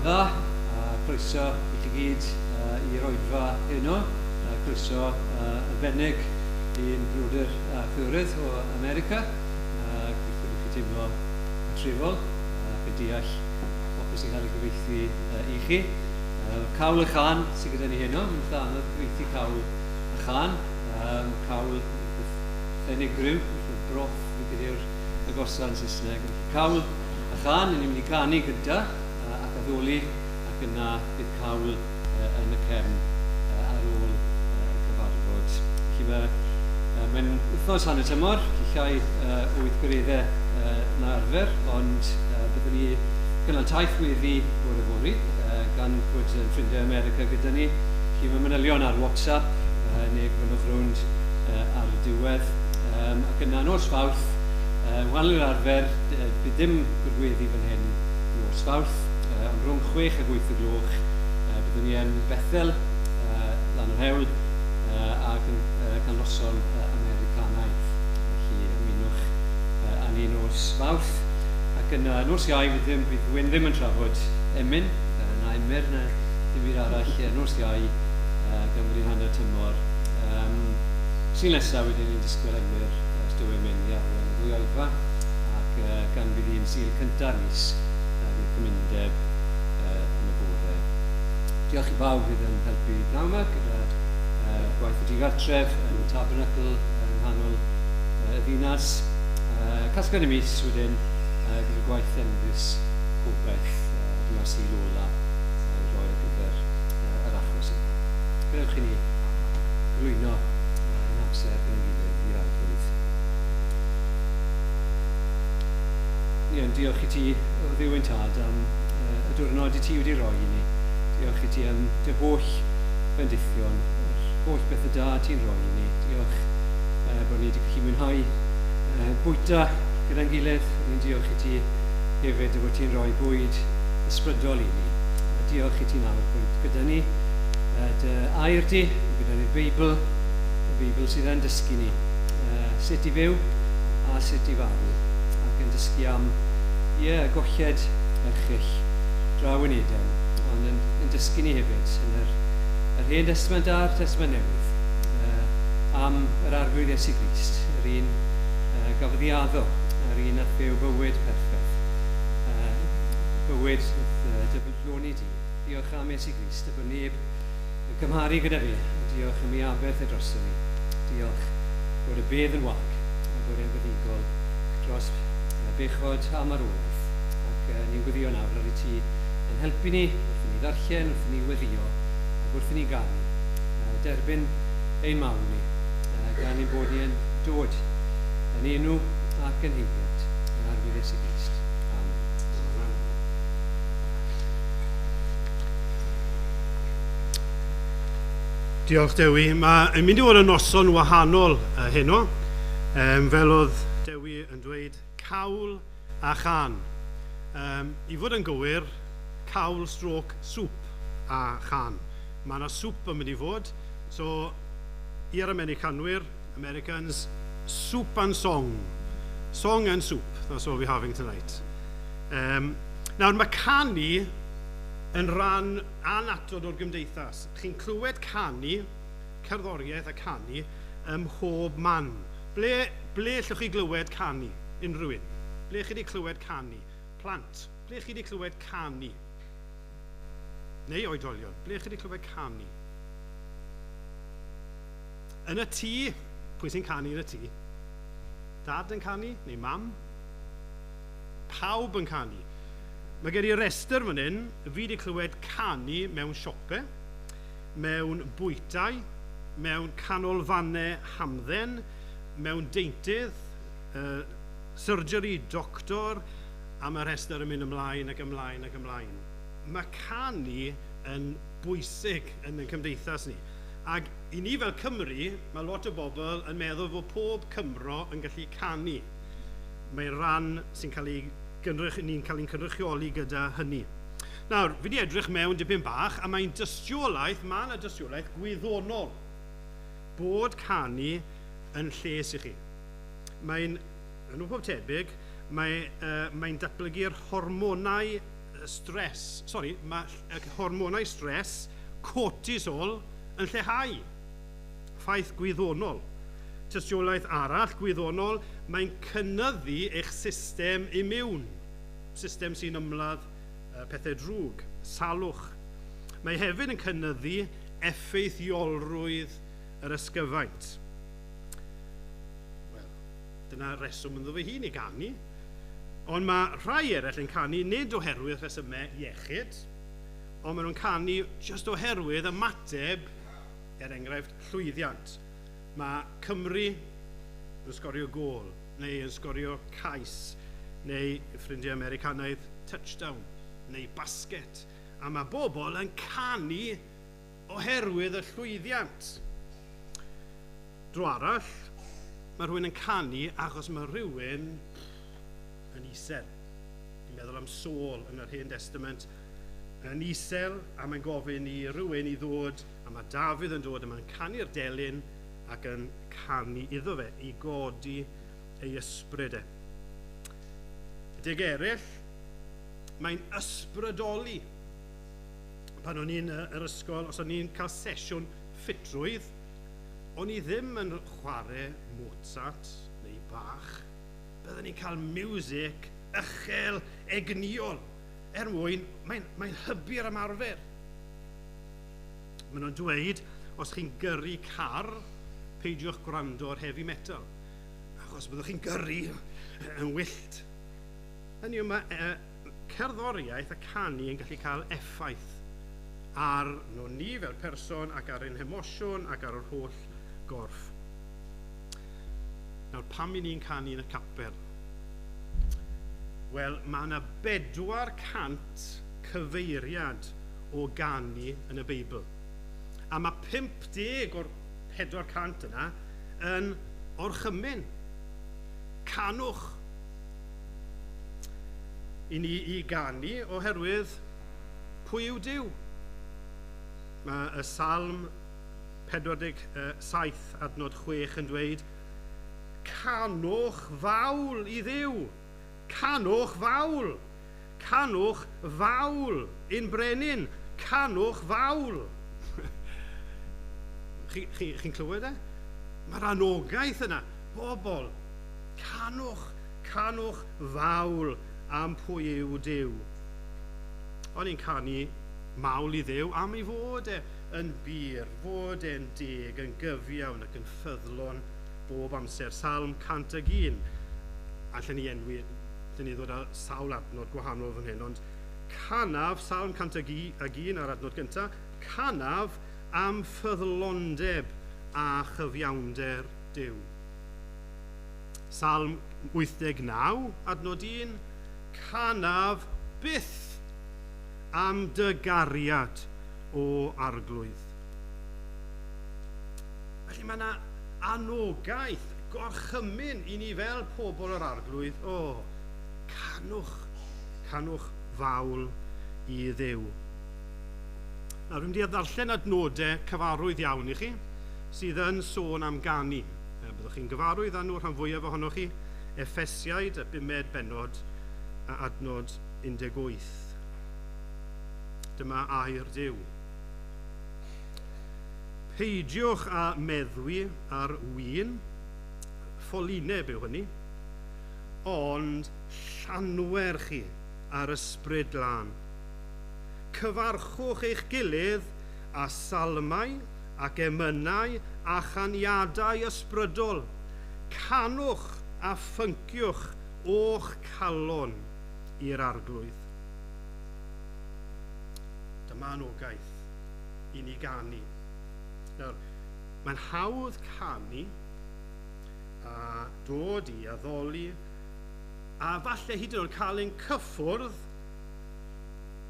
Dda, a croeso i chi gyd i'r oedfa heno. Croeso arbennig i'n brodyr a chwiorydd o America. Gobeithio bod chi'n teimlo cartrefol ac yn deall popeth sy'n cael ei gyfieithu i chi. Cawl a chân sydd gyda ni heno. Mae'n eitha anodd cyfieithu cawl a chân. Cawl yn rhywbeth unigryw, rhywbeth broth fi'n credu yw'r agosa yn Saesneg. Felly cawl a chân, ni'n mynd i ganu gyda ac addoli, ac yna bydd cawl yn y cefn ar ôl y cyfarfod. Felly mae'n wythnos hanner tymor, felly llai o weithgareddau na arfer, ond byddwn ni cynnal taith weddi bore fory, gan bod yn ffrindiau America gyda ni. Felly mae manylion ar WhatsApp neu gofynnwch rownd ar y diwedd. Ac yna nos Fawrth, wahanol i'r arfer, bydd dim gwrthweddi fan hyn nos Fawrth, ond rhwng 6 ac 8 y gloch byddwn ni yn Bethel, lan yr hewl, ac yn cael noson Americanaidd. Felly ymunwch â ni nos Fawrth. Ac yna nos Iau fydd ddim, bydd Wyn ddim yn trafod emyn, na emyr, na dim byd arall, nos Iau, gan fod hi'n hanner tymor. Sul nesaf wedyn ni'n disgwyl emyr, os dyw e'n mynd i arwain y ddwy oedfa, ac gan fydd hi'n Sul cynta'r mis, bydd cymundeb yn y bore. Diolch i bawb fydd yn helpu pnawn yma gyda gwaith y digartref yn y Tabernacl yng nghanol y ddinas. Casgliad y mis wedyn gyda gwaith enfys gobaith, dyma'r Sul ola i roi ar gyfer yr achos yma. Gadewch i ni gyflwyno ein hamser gyda'n gilydd i'r Arglwydd. Ni yn diolch i ti, o Dduw ein Tad, am y diwrnod i ti wedi rhoi i ni. Diolch i ti am dy holl fendithion, yr holl bethau da ti'n rhoi i ni. Diolch bod ni wedi gallu mwynhau bwyta gyda'n gilydd. Ni'n diolch i ti hefyd dy fod ti'n rhoi bwyd ysbrydol i ni. A diolch i ti nawr bod gyda ni dy air di, gyda ni'r Beibl, y Beibl sydd yn dysgu ni sut i fyw a sut i farw, ac yn dysgu am, ie, y golled erchyll draw yn Eden, ond yn, yn dysgu ni hefyd yn yr, yr Hen Destament a'r Testament Newydd am yr Arglwydd Iesu Grist, yr un gafodd ei addo, yr un nath fyw bywyd perffaith, bywyd nath dy di. Diolch am Iesu Grist, a bod neb yn cymharu gyda fi, a diolch am ei aberth e drosto ni. Diolch bod y bedd yn wag, a bod e'n fuddugol dros bechod a marwolaeth. Ac ni'n gweddio nawr ar i ti yn helpu ni wrth i ni ddarllen, wrth i ni weddio, ac wrth i ni ganu. Derbyn ein mawl ni, gan ein bod ni yn dod yn enw ac yn haeddiant yr Arglwydd Iesu Grist. Amen. Amen. Diolch Dewi. Mae'n mynd i fod yn noson wahanol heno. Fel oedd Dewi yn dweud, cawl a chân. I fod yn gywir, cawl stroke sŵp a chân. Mae yna sŵp yn mynd i fod. So, i'r Americanwyr, Americans, soup and song. Song and soup, that's what we're having tonight. Nawr, mae canu yn rhan annatod o'r gymdeithas. Chi'n clywed canu, cerddoriaeth a canu, ym mhob man. Ble, ble allwch chi glywed canu? Unrhyw un. Ble chi wedi clywed canu? Plant, ble chi wedi clywed canu? Neu oedolion, ble chi wedi clywed canu? Yn y tŷ, pwy sy'n canu yn y tŷ? Dad yn canu, neu mam? Pawb yn canu. Mae gen i restr fan hyn, fi wedi clywed canu mewn siope, mewn bwytai, mewn canolfannau hamdden, mewn deintydd, surgery, doctor, a mae'r rhestr yn mynd ymlaen ac ymlaen ac ymlaen. Mae canu yn bwysig yn ein cymdeithas ni. Ac i ni fel Cymru, mae lot o bobl yn meddwl fod pob Cymro yn gallu canu. Mae rhan sy'n cael ei gynrych, ni'n cael ein cynrychioli gyda hynny. Nawr, fi wedi edrych mewn dipyn bach, a mae'n dystiolaeth, mae yna dystiolaeth gwyddonol bod canu yn lles i chi. Mae'n, yn ôl pob tebyg, mae'n datblygu'r hormonau stress, sori, mae hormonau stress, cortisol, yn lleihau. Ffaith gwyddonol. Tystiolaeth arall gwyddonol, mae'n cynyddu eich system imiwn. System sy'n ymladd pethau drwg, salwch. Mae hefyd yn cynyddu effeithiolrwydd yr ysgyfaint. Wel, dyna reswm ynddo fe hun i ganu. Ond mae rhai eraill yn canu nid oherwydd rhesymau iechyd, ond maen nhw'n canu jyst oherwydd ymateb, er enghraifft, llwyddiant. Mae Cymru yn sgorio gôl, neu yn sgorio cais, neu ffrindiau Americanaidd touchdown, neu basket. A mae bobl yn canu oherwydd y llwyddiant. Dro arall, mae rhywun yn canu achos mae rhywun yn isel. Dwi'n meddwl am Saul yn yr Hen Testament, yn isel, a mae'n gofyn i rhywun i ddod, a mae Dafydd yn dod, a mae'n canu'r delyn ac yn canu iddo fe, i godi ei ysbryd e. Deg eraill, mae'n ysbrydoli. Pan o'n i'n yr ysgol, os o'n i'n cael sesiwn ffitrwydd, o'n i ddim yn chwarae Mozart neu Bach. Byddwn ni'n cael music uchel, egnïol, er mwyn, mae'n hybu'r ymarfer. Maen nhw'n dweud, os chi'n gyrru car, peidiwch gwrando ar heavy metal, achos byddwch chi'n gyrru yn wyllt. Hynny yw, mae cerddoriaeth a canu yn gallu cael effaith ar nhw ni fel person ac ar ein hemosiwn ac ar yr holl gorff. Nawr, pam i ni'n canu yn y capel? Wel, mae yna 400 cyfeiriad o ganu yn y Beibl. A mae 50 o'r 400 yna yn orchymyn. Canwch. I ni i ganu oherwydd pwy yw Duw? Mae y Salm 47 adnod 6 yn dweud, canwch fawl i Dduw, canwch fawl, canwch fawl i'n brenin, canwch fawl. Chi'n clywed e? Mae'r anogaeth yna, bobl, canwch, canwch fawl am pwy yw Duw. O'n i'n canu mawl i Dduw am ei fod e yn bur, fod e'n deg, yn gyfiawn ac yn ffyddlon bob amser. Salm 101. Allen ni enwi, allen ni ddod â sawl adnod gwahanol fan hyn, ond canaf, Salm 101 ar adnod gyntaf, canaf am ffyddlondeb a chyfiawnder Duw. Salm 89, adnod 1, canaf byth am dy gariad o arglwydd. Felly mae yna anogaeth, gorchymyn i ni fel pobl yr arglwydd. O, canwch, canwch fawl i Dduw. Nawr, dwi'n mynd i ddarllen adnodau cyfarwydd iawn i chi, sydd yn sôn am ganu. Byddwch chi'n gyfarwydd â nhw rhan fwyaf ohonoch chi, Effesiaid, y 5 bennod, a adnod 18. Dyma air Duw. Peidiwch â meddwi ar win, ffolineb yw hynny, ond llanwer chi ar ysbryd glân. Cyfarchwch eich gilydd â salmau ac emynau a chaniadau ysbrydol. Canwch a phynciwch o'ch calon i'r arglwydd. Dyma anogaeth i ni ganu. Nawr, mae'n hawdd canu a dod i addoli a falle hyd yn oed cael ein cyffwrdd,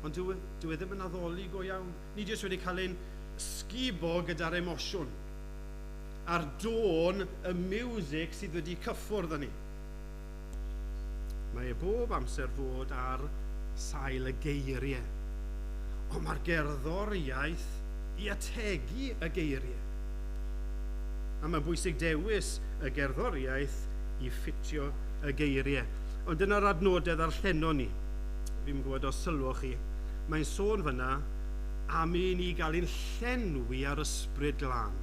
ond dyw e ddim yn addoli go iawn. Ni jyst wedi cael ein sgubo gyda'r emosiwn a'r dôn y music sydd wedi cyffwrdd â ni. Mae e bob amser fod ar sail y geiriau, ond mae'r gerddoriaeth i ategu y geiriau. A mae'n bwysig dewis y gerddoriaeth i ffitio y geiriau. Ond dyna'r adnodau ddarllenon ni. Fi'n gwybod os sylwch chi, mae'n sôn fyna am i ni gael ein llenwi ar Ysbryd Glân.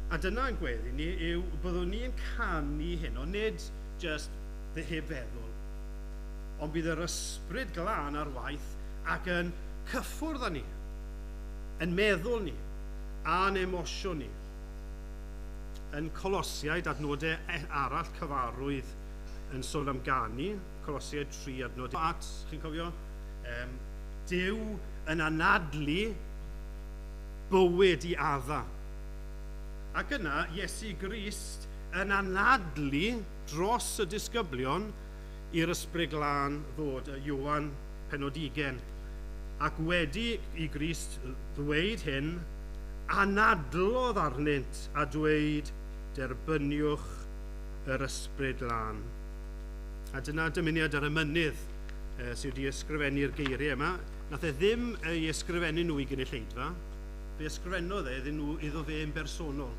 A dyna'n gweddi ni yw byddwn ni'n canu hyn, ond nid just heb feddwl, ond bydd yr Ysbryd Glân ar waith ac yn cyffwrdd â ni, yn meddwl ni, a'n emosiwn ni. Yn Colosiaid, adnodau arall cyfarwydd yn sôn am ganu, Colosiaid 3 adnod at, chi'n cofio? Duw yn anadlu bywyd i Adda. Ac yna, Iesu Grist yn anadlu dros y disgyblion i'r Ysbryd Glân ddod, Ioan pennod 20. Ac wedi i Grist ddweud hyn, anadlodd arnynt a dweud, derbyniwch yr Ysbryd Glân. A dyna dymuniad ar y mynydd sydd wedi ysgrifennu'r geiriau yma. Nath e ddim ei ysgrifennu nhw i gynulleidfa, fe ysgrifennodd e iddyn nhw iddo fe yn bersonol.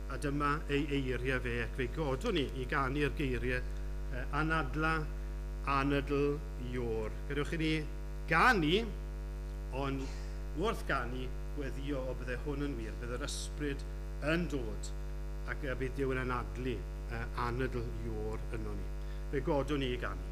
A dyma ei eiriau fe, ac fe godwn ni i ganu'r geiriau anadla, anadl, ior. Gadewch i ni ganu, ond wrth ganu, gweddio o bydde hwn yn wir, bydd yr Ysbryd yn dod ac y bydd Duw yn anadlu anadl ior yno ni. Fe godwn ni i ganu.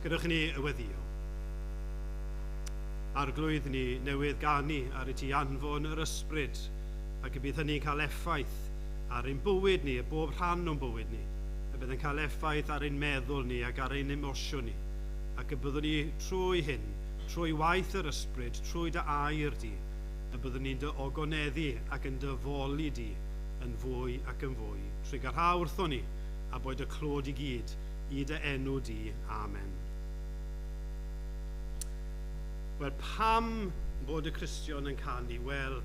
Gadewch i ni weddio. Arglwydd, ni newydd ganu ar i ti anfon yr Ysbryd, ac y bydd hynny'n cael effaith ar ein bywyd ni, bob rhan o'n bywyd ni. Y bydd yn cael effaith ar ein meddwl ni ac ar ein emosiwn ni. Ac y byddwn ni trwy hyn, trwy waith yr Ysbryd, trwy dy air di, y byddwn ni'n dy ogoneddu ac yn dy foli di yn fwy ac yn fwy. Trugarha wrthon ni, a boed y clod i gyd i dy enw di. Amen. Wel, pam bod y Cristion yn canu? Wel,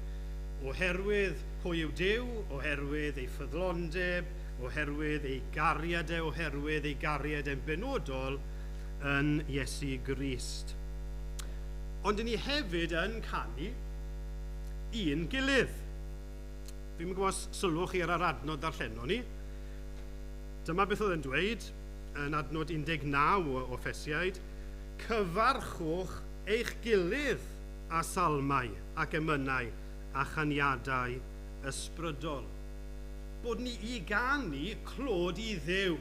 oherwydd pwy yw Duw, oherwydd ei ffyddlondeb, oherwydd ei gariad e, oherwydd ei gariad e'n benodol yn Iesu Grist. Ond ni hefyd yn canu un gilydd. Fi'n gwybod sylwch chi ar yr adnod ddarllenon ni. Dyma beth oedd yn dweud yn adnod 19 o Effesiaid. Cyfarchwch eich gilydd â salmau ac emynau a chaniadau ysbrydol. Bod ni i ganu clod i Dduw.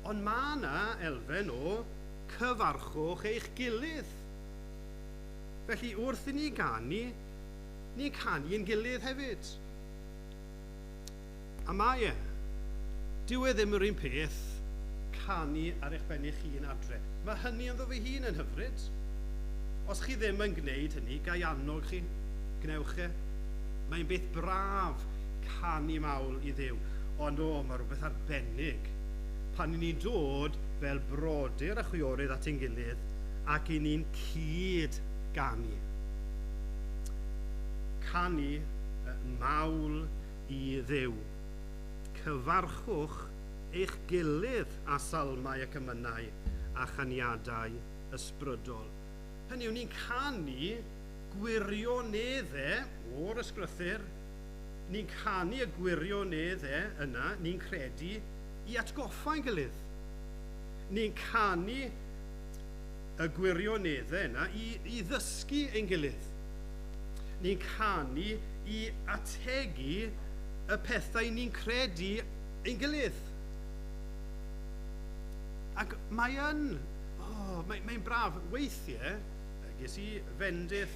Ond mae yna elfen o cyfarchwch eich gilydd. Felly wrth i ni ganu, ni'n canu ein gilydd hefyd. A mae e. Dyw e ddim yr un peth canu ar eich ben eich hun adre. Mae hynny ynddo fe hun yn hyfryd. Os chi ddim yn gwneud hynny, ga i annog chi, gwnewch e. Mae'n beth braf canu mawl i Dduw. Ond o, mae rhywbeth arbennig pan 'y ni'n dod fel brodyr a chwiorydd at ein gilydd ac 'y ni'n cyd ganu. Canu mawl i Dduw. Cyfarchwch eich gilydd â salmau ac emynau a chaniadau ysbrydol. Hynny yw, ni'n canu gwirioneddau o'r ysgrythur, ni'n canu y gwirioneddau yna, ni'n credu, i atgoffa ein gilydd. Ni'n canu y gwirioneddau yna i ddysgu ein gilydd. Ni'n canu i ategu y pethau ni'n credu ein gilydd. Ac mae yn, oh, mae'n braf. Weithiau, ges i fendith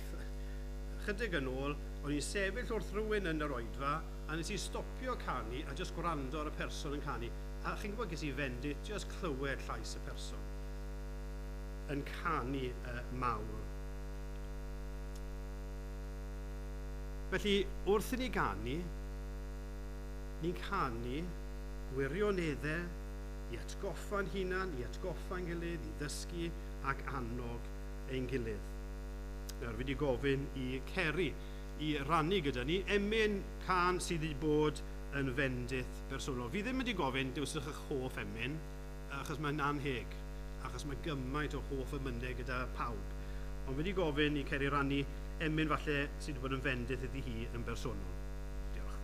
chydig yn ôl, o'n i'n sefyll wrth rhywun yn yr oedfa, a nes i stopio canu a jyst gwrando ar y person yn canu. A chi'n gwybod, ges i fendith jyst clywed llais y person yn canu mawl. Felly, wrth i ni ganu, ni'n canu gwirioneddau i atgoffa'n hunan, i atgoffa'n gilydd, i ddysgu ac annog ein gilydd. Nawr, fi wedi gofyn i Ceri i rannu gyda ni emyn cân sydd wedi bod yn fendith bersonol. Fi ddim wedi gofyn dewiswch eich hoff emyn, achos mae'n anheg, achos mae gymaint o hoff emynau gyda pawb. Ond fi wedi gofyn i Ceri rannu emyn falle sydd wedi bod yn fendith iddi hi yn bersonol. Diolch.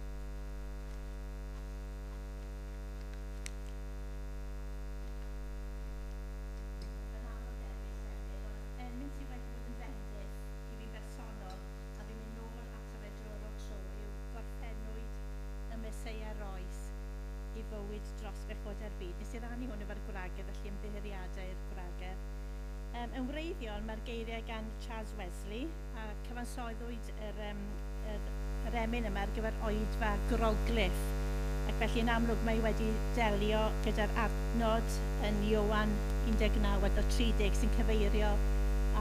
Yn anodd dewis hefyd, ond emyn sydd wedi bod yn fendith i fi'n bersonol, a fi'n mynd nôl ato fe dro ar ôl tro, yw "Gorffennwyd y Meseia roes ei fywyd dros bechodau'r byd". Nes i rannu hwn efo'r gwragedd, felly ymddiheuriadau i'r gwragedd. Yn wreiddiol, mae'r geiriau gan Charles Wesley, a cyfansoddwyd yr emyn yma ar gyfer oedfa Groglith. Ac felly yn amlwg mae wedi delio gyda'r adnod yn Ioan 19 adnod 30 sy'n cyfeirio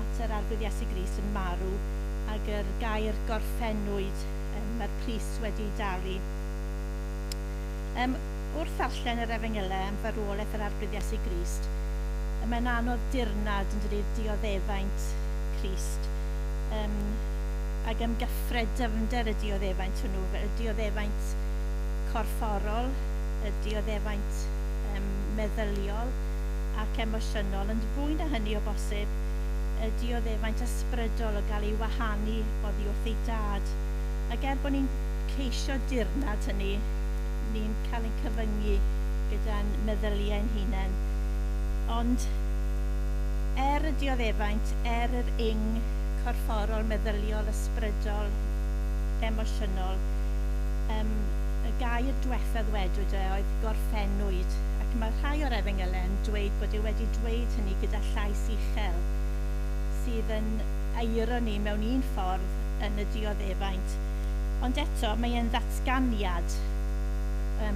at yr Arglwydd Iesu Grist yn marw ac yr gair "gorffennwyd", mae'r pris wedi dalu. Wrth ddarllen yr Efengylau am farwolaeth yr Arglwydd Iesu Grist, mae'n anodd dirnad yn dydy dioddefaint Crist ac ymgyffred dyfnder y dioddefaint hwnnw, y dioddefaint corfforol, y dioddefaint meddyliol ac emosiynol, ond fwy na hynny o bosib, y dioddefaint ysbrydol o gael ei wahanu oddi wrth ei dad. Ac er bod ni'n ceisio dirnad hynny, ni'n cael ein cyfyngu gyda'n meddyliau'n hunain. Ond er y dioddefaint, er yr ing corfforol, meddyliol, ysbrydol, emosiynol, y gair diwethaf ddwedwyd e oedd "gorffennwyd", ac mae rhai o'r efengylau yn dweud bod e wedi dweud hynny gyda llais uchel, sydd yn eironi mewn un ffordd yn y dioddefaint. Ond eto, mae e'n ddatganiad.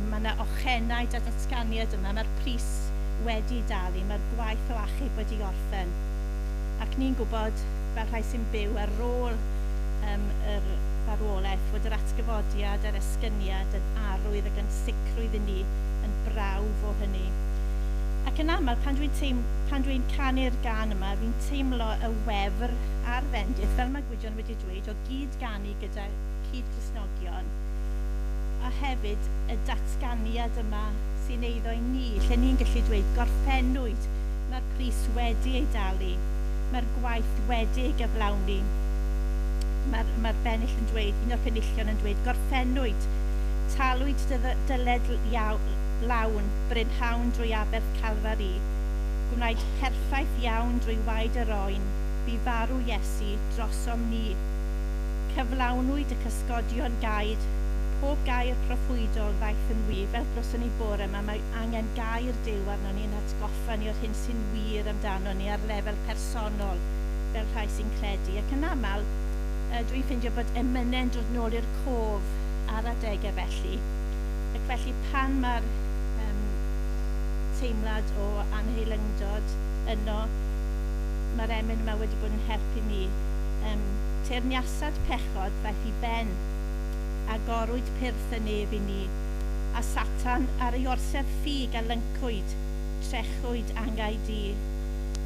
Mae yna ochenaid a datganiad yma. Mae'r pris wedi dalu, mae'r gwaith o achub wedi orffen. Ac ni'n gwybod, fel rhai sy'n byw ar ôl yr farwolaeth, fod yr atgyfodiad a'r esgyniad yn arwydd ac yn sicrwydd i ni, yn brawf o hynny. Ac yn aml, pan dwi'n canu'r gân yma, fi'n teimlo y wefr a'r fendith, fel mae Gwydion wedi dweud, o gyd-ganu gyda cyd-Gristnogion, a hefyd y datganiad yma sy'n eiddo i ni, lle ni'n gallu dweud "gorffennwyd, mae'r pris wedi ei dalu, mae'r gwaith wedi ei gyflawni". Mae'r bennill yn dweud, un o'r penillion yn dweud, "Gorffennwyd, talwyd dyled lawn, brynhawn drwy aberth Calfari". Gwnaed perffaith iawn drwy waed yr oen, bu farw Iesu drosom ni. Cyflawnwyd y cysgodion gaed, pob gair proffwydol ddaeth yn wir. Fel glywson ni bore yma, mae angen gair Duw arnon ni yn hatgoffa ni o'r hyn sy'n wir amdano ni ar lefel personol fel rhai sy'n credu. Ac yn aml, dwi'n ffeindio bod emynau'n dod nôl i'r cof ar adegau felly. Ac felly pan mae'r teimlad o anheilyngdod yno, mae'r emyn yma wedi bod yn helpu mi. Teyrnasad pechod ddaeth i ben, agorwyd pyrth y nef i ni, a Satan ar ei orsedd ffug a lyncwyd, trechwyd angau du.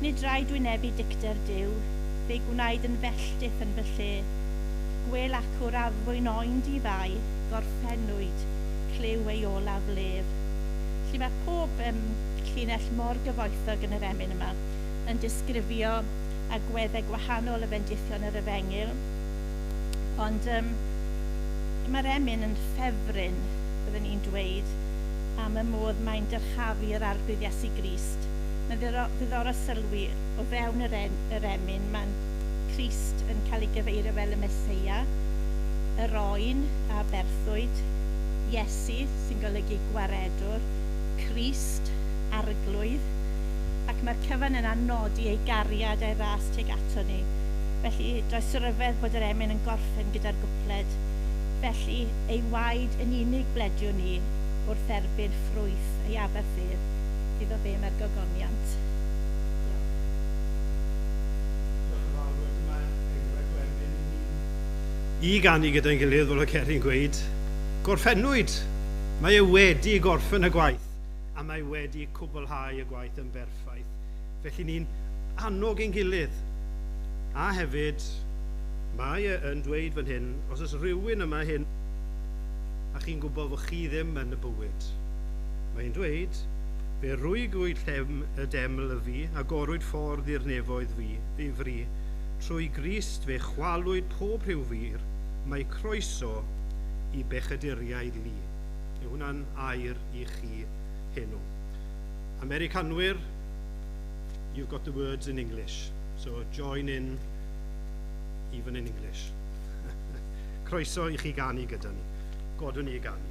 Nid rhaid wynebu dicter Duw, fe'i gwnaed yn felltith yn fy lle. Gwel acw'r addfwyn oen di-fai, gorffennwyd, clyw ei olaf lef. Felly mae pob llinell mor gyfoethog yn yr emyn yma, yn disgrifio agweddau gwahanol y fendithion yr efengyl. Ond mae'r emyn yn ffefryn, byddwn i'n dweud, am y modd mae'n dyrchafu yr Arglwydd Iesu Grist. Mae'n ddiddorol sylwi o fewn yr, en, yr emyn, mae'n Crist yn cael ei gyfeirio fel y Meseia, yr oen a berthwyd, Iesu, sy'n golygu gwaredwr, Crist, arglwydd, ac mae'r cyfan yna'n nodi ei gariad a'i ras tuag ato ni. Felly, does ryfedd bod yr emyn yn gorffen gyda'r gwpled. Felly, ei waed yn unig blediwn ni wrth erbyn ffrwyth ei aberth ef, iddo fe mae'r gogoniant. Diolch. Diolch yn fawr. Wedyn mae enghraifft o emyn i ni i ganu gyda'n gilydd, fel oedd Ceri'n gweud. Gorffennwyd! Mae e wedi gorffen y gwaith, a mae wedi cwblhau y gwaith yn berffaith. Felly ni'n annog ein gilydd. A hefyd, mae e yn dweud fan hyn, os oes rhywun yma hyn, a chi'n gwybod fod chi ddim yn y bywyd. Mae'n dweud, fe rwygwyd llem y deml y fi, agorwyd ffordd i'r nefoedd fi, fi fri. Trwy Grist fe chwalwyd pob rhyw fur, mae croeso i bechaduriaid lu. Yw hwnna'n air i chi heno. Americanwyr, you've got the words in English. So join in even in English. Croeso i chi ganu gyda ni. Godwn ni i ganu.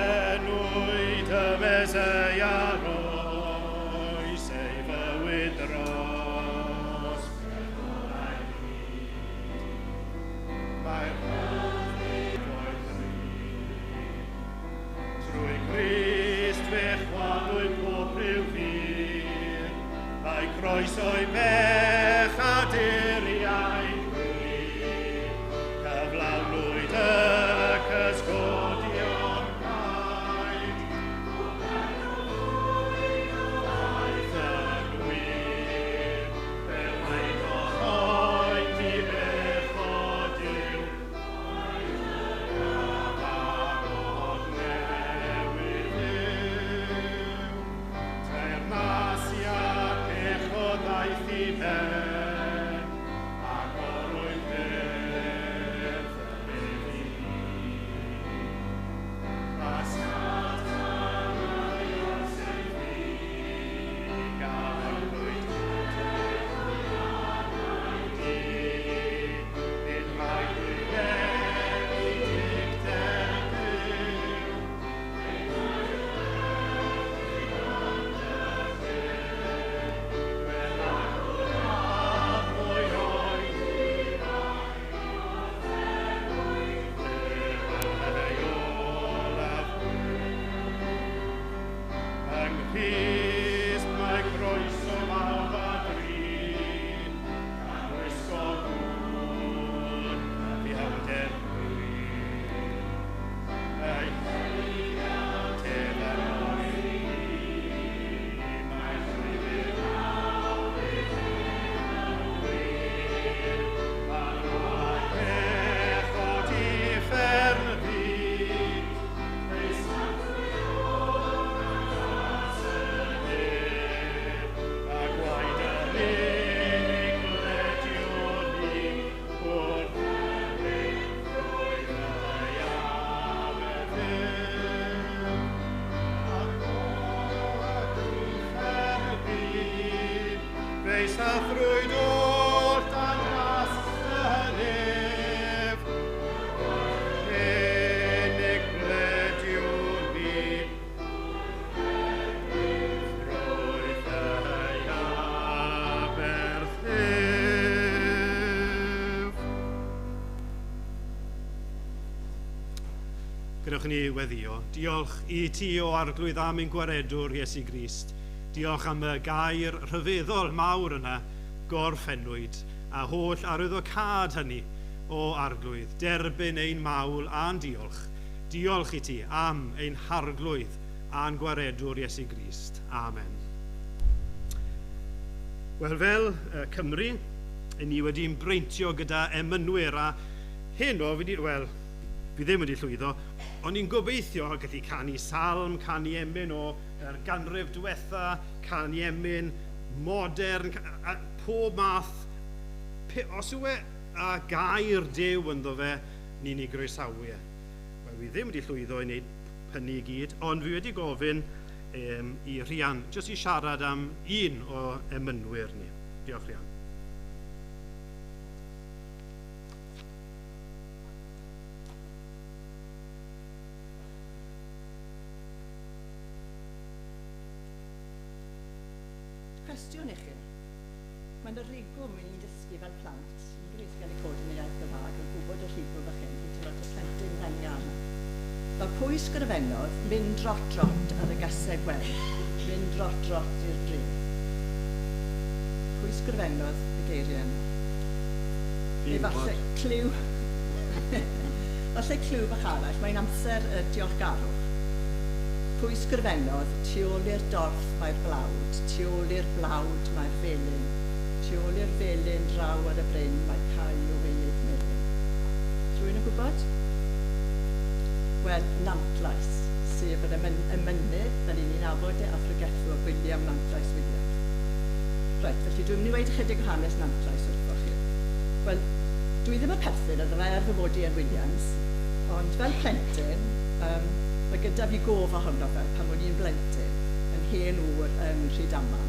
Gorffennwyd y Meseia roes ei fywyd dros. Mae'r oedd Trwy Grist fe chwalwyd pob rhyw fur, mae croeso i bechaduriaid lu. Cyflawnwyd y cysgodion caed, Daeth yn wir, fe wnaethodd oen di bechod yw, cyfarfod newydd yw. Teyrnasiad bechod ddaeth i thrwy dwll dan ras y nef. Unig blediwn mi, ffrwyth ei aberth ef. Gadewch i ni weddio. Diolch i ti o Arglwydd am ein gwaredwr Iesu Grist. Diolch am y gair rhyfeddol mawr yna, gorffennwyd, a holl arwyddocâd hynny o Arglwydd. Derbyn ein mawl a'n diolch. Diolch i ti am ein Harglwydd a'n gwaredwr Iesu Grist. Amen. Wel, fel Cymru, ni wedi'n breintio gyda emynwyr a heno, fi di, wel, fi ddim wedi llwyddo, ond ni'n gobeithio gallu canu salm, canu emyn o yr ganrif diwetha, canu emyn modern, a pob math. Os yw e a gair Duw ynddo fe, ni'n ei groesawu e. Wel, fi ddim wedi llwyddo i wneud hynny i gyd, ond fi wedi gofyn i Rhian jyst i siarad am un o emynwyr ni. Diolch, Rhian. Cwestiwn i chi. Mae'n y rigwm i ni'n dysgu fel plant, unrhyw un sy'n cael ei codi yn y iaith Gymraeg yn gwybod y rhigwm fach hyn, fi'n teimlo y plentyn lengan. Fel pwy sgrifennodd, mynd rot rot ar y gaseg wen, mynd rot rot i'r dre. Pwy sgrifennodd y geiriau yna? Neu falle cliw, falle cliw bach arall, mae'n amser y diolchgarwch. Pwy sgrifennodd, tu ôl i'r dorth mae'r blawd, tu ôl i'r blawd mae'r felin, tu ôl i'r felin draw ar y bryn mae cae o wenith melyn. Rhywun yn gwybod? Wel, Nantlais, sef yr emynydd, fel i ni'n nabod e, a phregethwr William Nantlais Williams. Reit, felly dwi'n mynd i weud ychydig o hanes Nantlais wrthoch chi. Wel, dwi ddim yn perthyn iddo fe er fy mod i yn Williams, ond fel plentyn, mae gyda fi gof ohono fe pan o'n i'n blentyn, yn hen ŵr yn Rhydaman.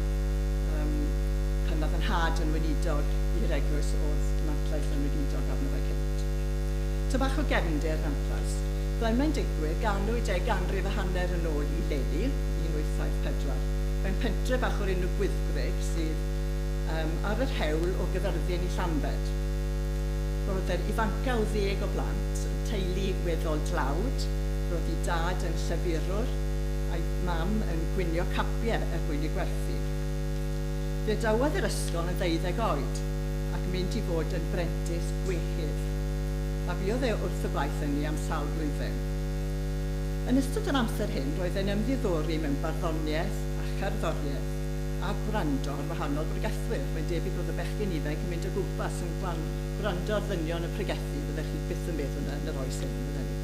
Pan oedd yn nhad yn weinidog i'r eglwys oedd Nantlais yn weinidog arno fe cynt. Ta bach o gefndir Nantlais. Fel mae'n digwydd, ganwyd e ganrif a hanner yn ôl i Leli, 1874, mewn pentre bach o'r enw Gwyddgrug sydd ar yr hewl o Gyfyrddin i Llanbed. Roedd e'r ifanca o 10 o blant, teulu weddol dlawd, roedd ei dad yn llyfurwr a'i mam yn gwinio capiau er mwyn eu gwerthu. Fe adawodd yr ysgol yn 12 oed ac mynd i fod yn brentis gwehydd, a fuodd e wrth y gwaith hynny am sawl blwyddyn. Yn ystod yr amser hyn, roedd e'n ymddiddori mewn barddoniaeth a cherddoriaeth a gwrando ar wahanol bregethwyr. Mae'n debyg roedd y bechgyn ifanc yn mynd o gwmpas yn gwrando ar ddynion yn pregethu, fyddech chi byth yn meddwl yna yn yr oes hyn, fydden ni.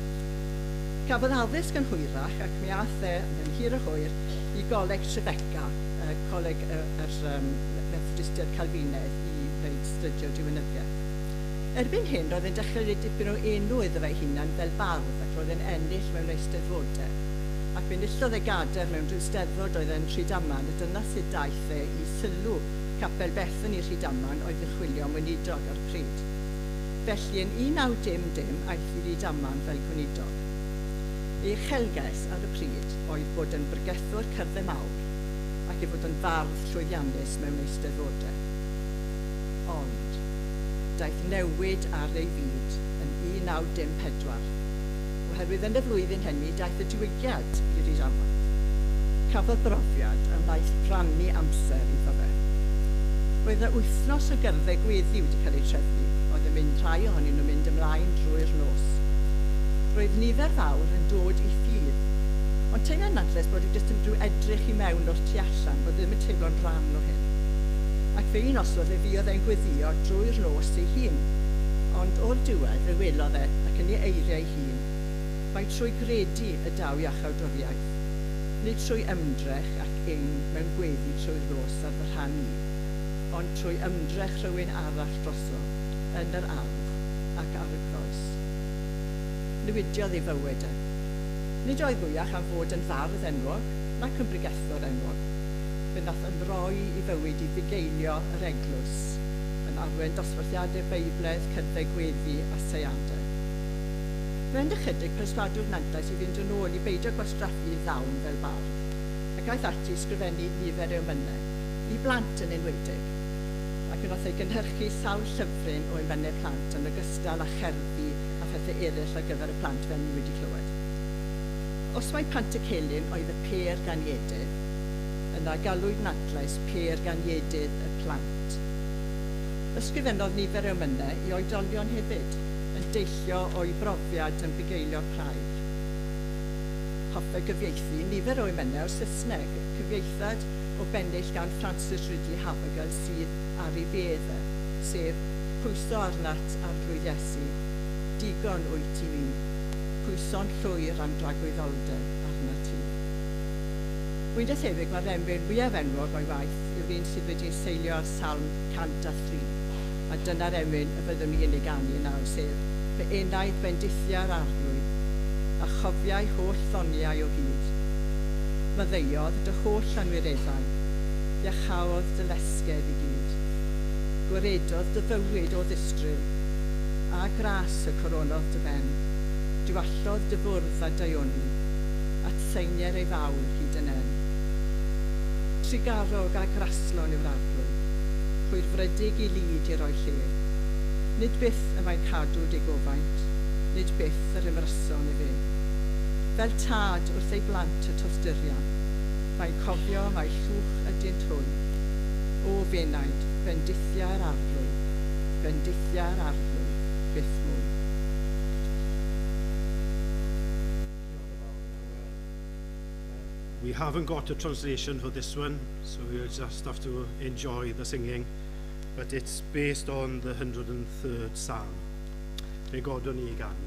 Cafodd addysg yn hwyrach ac mi aeth e, yn hir a hwyr, i Goleg Trefeca, coleg yr Methodistiaid Calfinaidd, i wneud studio diwinyddiaeth. Erbyn hyn, roedd e'n dechrau rhoi dipyn o enw iddo fe hunan fel bardd ac roedd e'n ennill mewn eisteddfodau. Ac fe enillodd e gadair mewn rhyw steddfod oedd yn Rhydaman, a dyna sut daeth e i sylw Capel Bethany Rhydaman oedd yn chwilio am weinidog ar y pryd. Felly yn 1900 aeth i Rydaman fel gweinidog. Ei uchelgais ar y pryd oedd bod yn bregethwr cyrddau mawr ac i fod yn fardd llwyddiannus mewn eisteddfodau. Ond, daeth newid ar ei fyd yn 1904, oherwydd yn y flwyddyn hynny daeth y diwygiad i Rydaman. Cafodd brofiad a wnaeth rannu amser iddo fe. Roedd yna wythnos o gyrddau gweddi wedi cael eu trefnu, oedd yn mynd rhai ohonyn nhw'n mynd ymlaen drwy'r nos. Roedd nifer fawr yn dod i ffydd, ond teimlai Nantlais bod e jyst yn rhyw edrych i mewn o'r tu allan, bod ddim yn teimlo'n rhan o hyn. Ac fe un osod fe fuodd e'n gweddio drwy'r nos ei hun. Ond o'r diwedd fe welodd e, ac yn ei eiriau ei hun, mai trwy gredu y daw iachawdwriaeth, nid trwy ymdrech ac ing mewn gweddi trwy'r nos ar fy rhan i, ond trwy ymdrech rhywun arall droso, yn yr ardd ac ar y groes. Newidiodd ei fywyd e. Nid oedd mwyach am fod yn fardd enwog, nac yn bregethwr enwog. Fe nath ymroi i fywyd i fugeilio yr eglwys, yn arwain dosbarthiadau Beiblaidd, cyrddau gweddi a seiadau. Mewn ychydig, perswadwyd Nantlais i fynd yn ôl i beidio gwastraffu ei ddawn fel bardd, ac aeth ati i sgrifennu nifer o emynau, i blant yn enwedig, ac fe nath ei gynhyrchu sawl llyfryn o emynau plant yn ogystal â cherddi a phethau eraill ar gyfer y plant fel ni wedi clywed. Os mai Pantycelyn oedd y pêr ganiedydd, yna galwyd Nantlais pêr ganiedydd y plant. Ysgrifennodd nifer o emynau i oedolion hefyd, yn deillio o'i brofiad yn bugeilio'r praidd. Hoffai gyfieithu nifer o emynau o'r Saesneg, cyfieithiad o bennill gan Francis Ridley Havergal sydd ar ei bedd e, sef Pwyso arnat, Arglwydd Iesu, digon wyt i mi, pwyso'n llwyr am dragwyddoldeb arnat ti. Mwy na thebyg mae'r emyn mwyaf enwog o'i waith yw'r un sydd wedi ei seilio ar Salm 103, a dyna'r emyn y byddwn ni yn ei ganu yn awr, sef Fy enaid bendithia'r Arglwydd, a chofiai holl ddoniau o hyd. Maddeuodd dy holl anwireddau, iachaodd dy lesgedd i gyd. Gwaredodd dy fywyd o ddistryw, a gras y coronodd dy ben. Diwallodd dy fwrdd a daioni, atseinier ei fawl hyd yn en. Trugarog a graslon yw'r Arglwydd, hwyrfrydig i lid i roi lle. Nid byth y mae'n cadw digofaint, nid byth yr ymryson efe. Fel tad wrth ei blant y tosturia, mae'n cofio mai llwch ydynt hwy. O f'enaid, bendithia'r Arglwydd, bendithia'r Arglwydd, byth mwy. We haven't got a translation for this one, so we'll just have to enjoy the singing. But it's based on the 103rd Psalm. Fe godwn ni i ganu.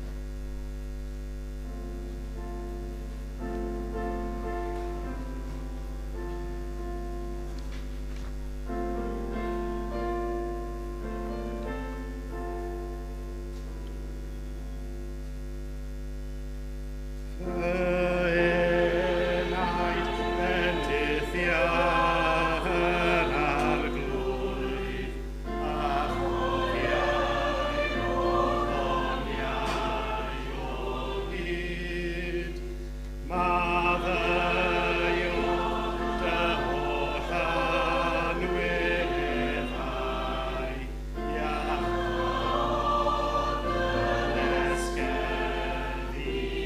Fy enaid bendithia yr Arglwydd, a chofiai holl ddoniau o hyd. Maddeuodd dy holl anwireddau,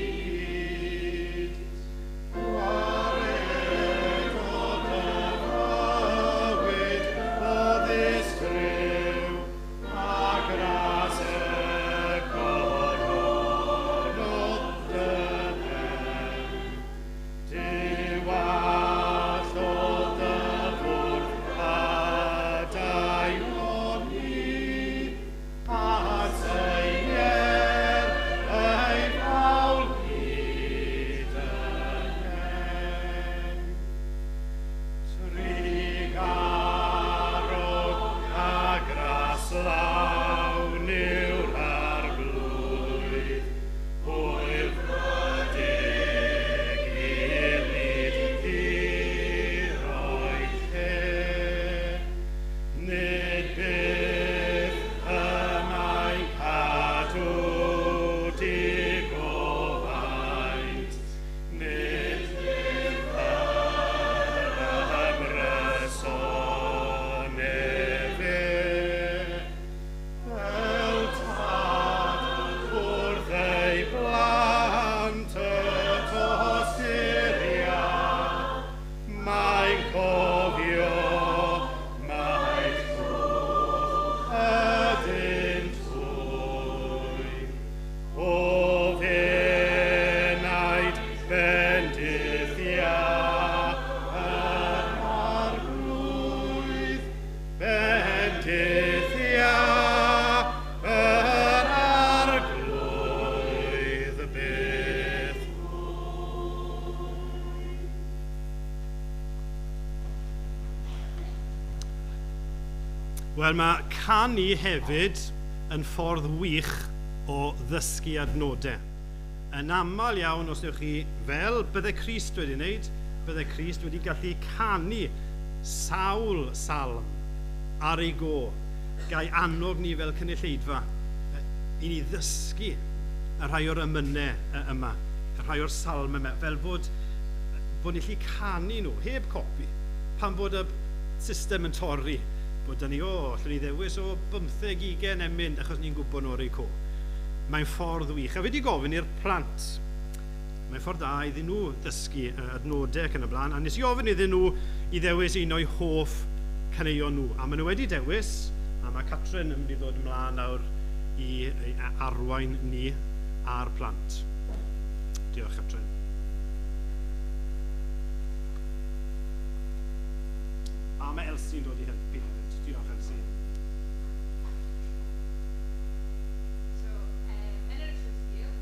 iachaodd dy lesgedd i gyd. Gwaredodd dy fywyd o ddistryw, a gras y coronodd dy ben. Diwallodd dy fwrdd a daioni, a seinier ei fawl hyd yn en. Trugarog a graslawn yw'r Arglwydd, hwyrfrydig i lid i roi lle. Nid byth y mae'n cadw digofaint, nid byth yr ymryson efe. Fel tad wrth ei blant y tosturia, mae'n cofio mai llwch ydynt hwy. O f'enaid bendithia yr Arglwydd, bendithia yr Arglwydd byth. Wel, mae canu hefyd yn ffordd wych o ddysgu adnodau. Yn aml iawn, os newch chi, fel bydde Crist wedi wneud, bydde Crist wedi gallu canu sawl salm ar ei go. Gai annog ni fel cynulleidfa i ni ddysgu y rhai o'r emynau yma, y rhai o'r salm yma, fel bod ni'n gallu canu nhw, heb copi, pan bod y system yn torri, bod ni, allwn ni ddewis o 15, 20 emyn, achos ni'n gwybod nhw ar ei co. Mae'n ffordd wych. A fi wedi gofyn i'r plant, mae'n ffordd da iddyn nhw ddysgu adnodau ac yn y blaen, a nes i ofyn iddyn nhw i ddewis un o'i hoff caneuon nhw. A maen nhw wedi dewis, a mae Catrin yn mynd i ddod ymlaen nawr i arwain ni a'r plant. Diolch, Catrin. A mae Elsie'n dod i helpu hefyd. Diolch, Elsie. So, yn yr ysgol Sul,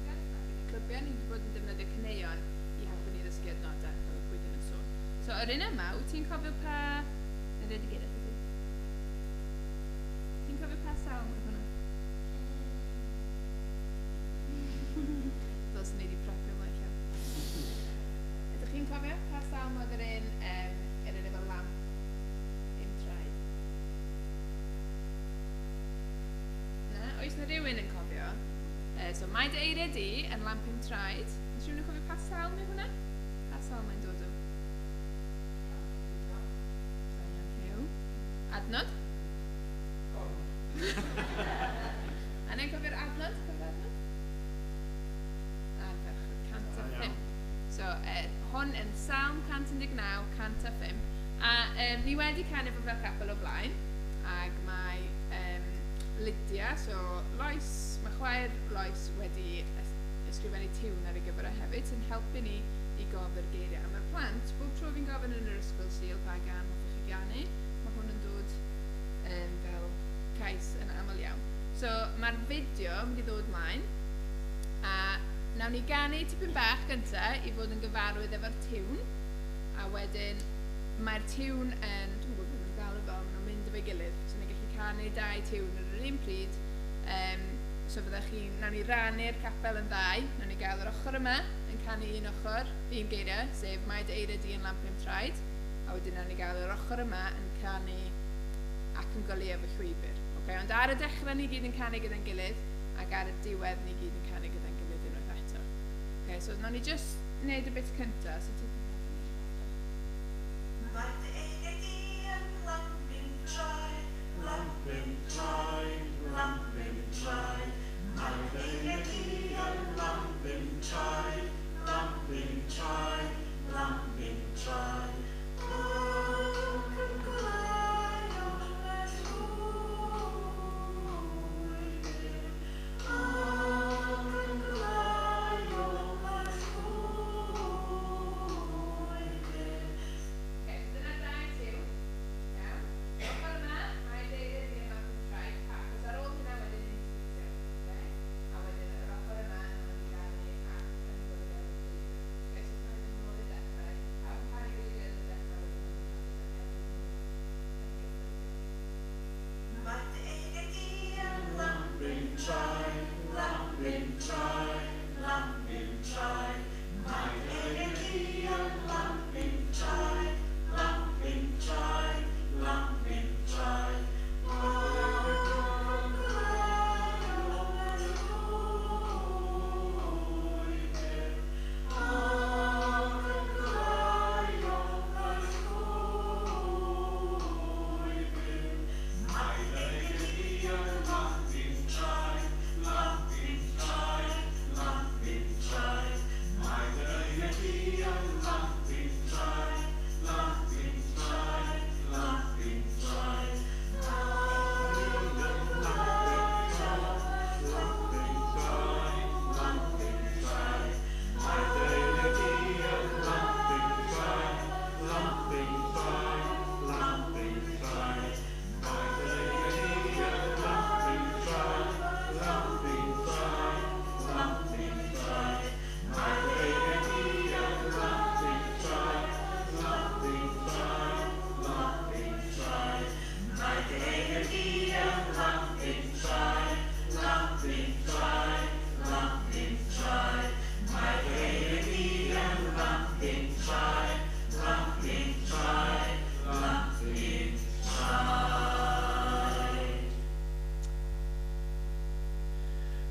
ac yn y clybiau, ni wedi bod yn defnyddio caneuon i helpu ni ddysgu adnodau, fel oedd Gwydyn yn sôn. So, yr un yma, wyt ti'n cofio pa... Neu dweud y geiriau, ydy? Ti'n cofio pa salm oedd hwnna? Ddylswn ni wedi prepio ymlaen llaw. Ydych chi'n cofio pa salm oedd yr un, yr un efo lamp i'm traed? Na, oes na rhywun yn cofio? So, mae dy eiriau di yn lamp i'm traed. Oes rhywun yn cofio pa salm yw hwnna? Pa salm mae'n dod o? Da iawn, Huw. Adnod? A neu'n cofio'r adnod? Cofio'r adnod? Ardderchog, 105. So, hwn yn Salm 119, 105. A ni wedi canu fo fel capel o blaen, ac mae Lydia, so Lois, mae chwaer Lois wedi ysgrifennu tiwn ar ei gyfer o hefyd, sy'n helpu ni i gofio'r geiriau. A mae'r plant, bob tro fi'n gofyn yn yr ysgol Sul pa gan hoffech chi ganu, mae hwn yn dod fel cais yn aml iawn. So, mae'r fideo yn mynd i ddod mlaen, a nawn ni ganu tipyn bach gynta i fod yn gyfarwydd efo'r tiwn, a wedyn mae'r tiwn yn, dwi'n gwybod beth maen nhw'n galw fo, maen nhw'n mynd efo'i gilydd, so ni'n gallu canu dau tiwn ar yr un pryd. So fyddech chi, nawn ni rannu'r capel yn ddau, nawn ni gael yr ochr yma yn canu un ochr, un geiriau, sef mae dy eiriau di yn lamp i'm traed, a wedyn nawn ni gael yr ochr yma yn canu ac yn goleuo fy llwybr. Okay, ond ar y dechrau ni gyd yn canu gyda'n gilydd, ac ar y diwedd ni gyd yn canu gyda'n gilydd unwaith eto. Okay, so nawn ni just wneud y bit cynta. So Mae dy eiriau di yn lamp i'm traed, lamp i'm traed, lamp i'm traed. Mae dy eiriau di yn lamp i'm traed, lamp i'm traed, lamp i'm traed. Ac yn goleuo fy llwybr, ac yn goleuo fy llwybr. Okay, so dyna dau tiwn. Iawn. Ochr yma, mae dy eiriau di yn lamp i'm traed,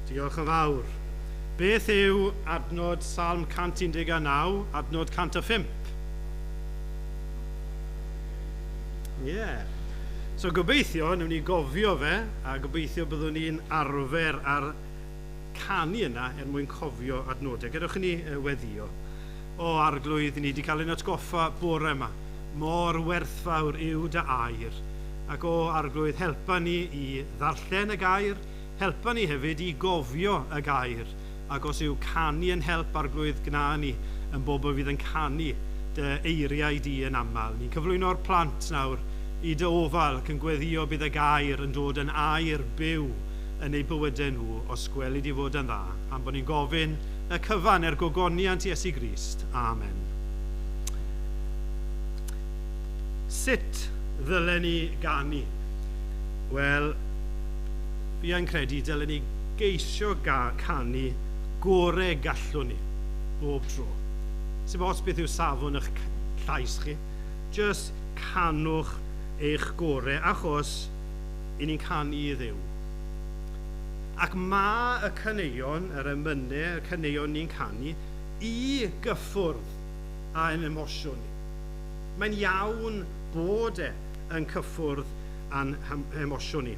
Diolch yn fawr. Beth yw adnod Salm 119, adnod 105? Ie. Yeah. So gobeithio, wnawn ni gofio fe, a gobeithio byddwn ni'n arfer ar canu yna er mwyn cofio adnodau. Gadewch i ni weddio. O Arglwydd, ni wedi cael ein atgoffa bore yma. Mor werthfawr yw dy air. Ac o Arglwydd, helpa ni i ddarllen y gair, Helpa ni hefyd i gofio y gair, ac os yw canu yn help, Arglwydd, gwna ni yn bobl fydd yn canu dy eiriau di yn aml. Ni'n cyflwyno'r plant nawr i dy ofal ac yn gweddïo bydd y gair yn dod yn air byw yn eu bywydau nhw, os gweli di fod yn dda, am bod ni'n gofyn y cyfan er gogoniant Iesu Grist. Amen. Sut ddylen ni ganu? Wel, fi yn credu dylen ni geisio canu gore gallwn ni, bob tro. Sef os beth yw safon eich llais chi, just canwch eich gore, achos i ni'n canu i Dduw. Ac mae y caneuon, yr emynau, y caneuon ni'n canu, i gyffwrdd â'n emosiwn ni. Mae'n iawn bod e yn cyffwrdd â'n hemosiwn ni.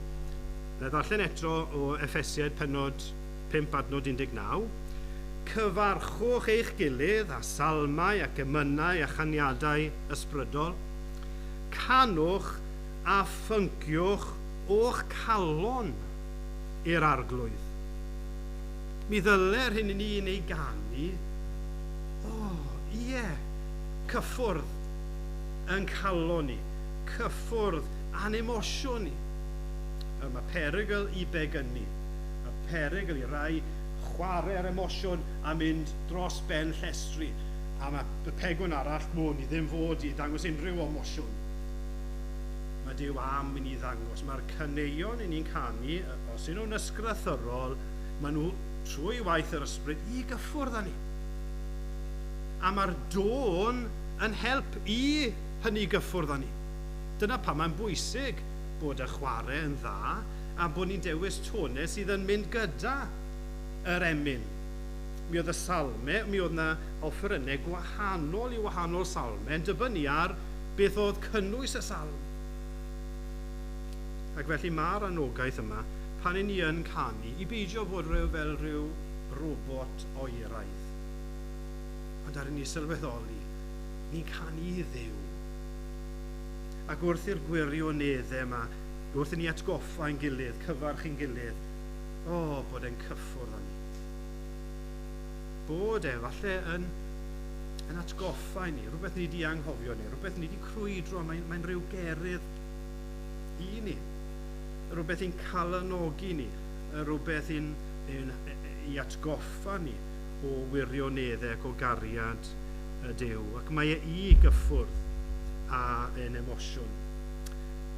Na i ddarllen eto o Effesiaid pennod 5 adnod 19. Cyfarchwch eich gilydd â salmau ac emynau a chaniadau ysbrydol. Canwch a phynciwch o'ch calon i'r Arglwydd. Mi ddyle'r hyn ni'n ei ganu, o, ie, cyffwrdd yn calon ni, cyffwrdd a'n emosiwn ni. Mae perygl i begynnu, mae perygl i rai chwarae'r emosiwn a mynd dros ben llestri, a mae y pegwn arall, mo, ni ddim fod i ddangos unrhyw emosiwn. Mae Duw am i ni ddangos. Mae'r caneuon i ni'n canu, os ydyn nhw'n ysgrythurol, maen nhw trwy waith yr ysbryd i gyffwrdd â ni. A mae'r dôn yn help i hynny gyffwrdd â ni. Dyna pam mae'n bwysig bod y chwarae yn dda a bod ni'n dewis tonau sydd yn mynd gyda yr emyn. Mi oedd y salmau, mi oedd yna offerynnau gwahanol i wahanol salmau yn dibynnu ar beth oedd cynnwys y salm. Ac felly mae'r anogaeth yma, pan i ni yn canu, i beidio fod rhyw fel rhyw robot oeraidd. Ond ar i ni sylweddoli, ni'n canu i Dduw. Ac wrth i'r gwirioneddau yma, wrth i ni atgoffa ein gilydd, cyfarch ein gilydd, o, bod e'n cyffwrdd â ni. Bod e, falle, yn, yn atgoffa i ni, rhywbeth ni wedi anghofio ni, rhywbeth ni wedi crwydro, mae'n mae rhyw gerydd i ni, rhywbeth i'n calanogi ni, rhywbeth i'n, in, i atgoffa ni o wirioneddau ac o gariad y Duw. Ac mae e i gyffwrdd a ein emosiwn.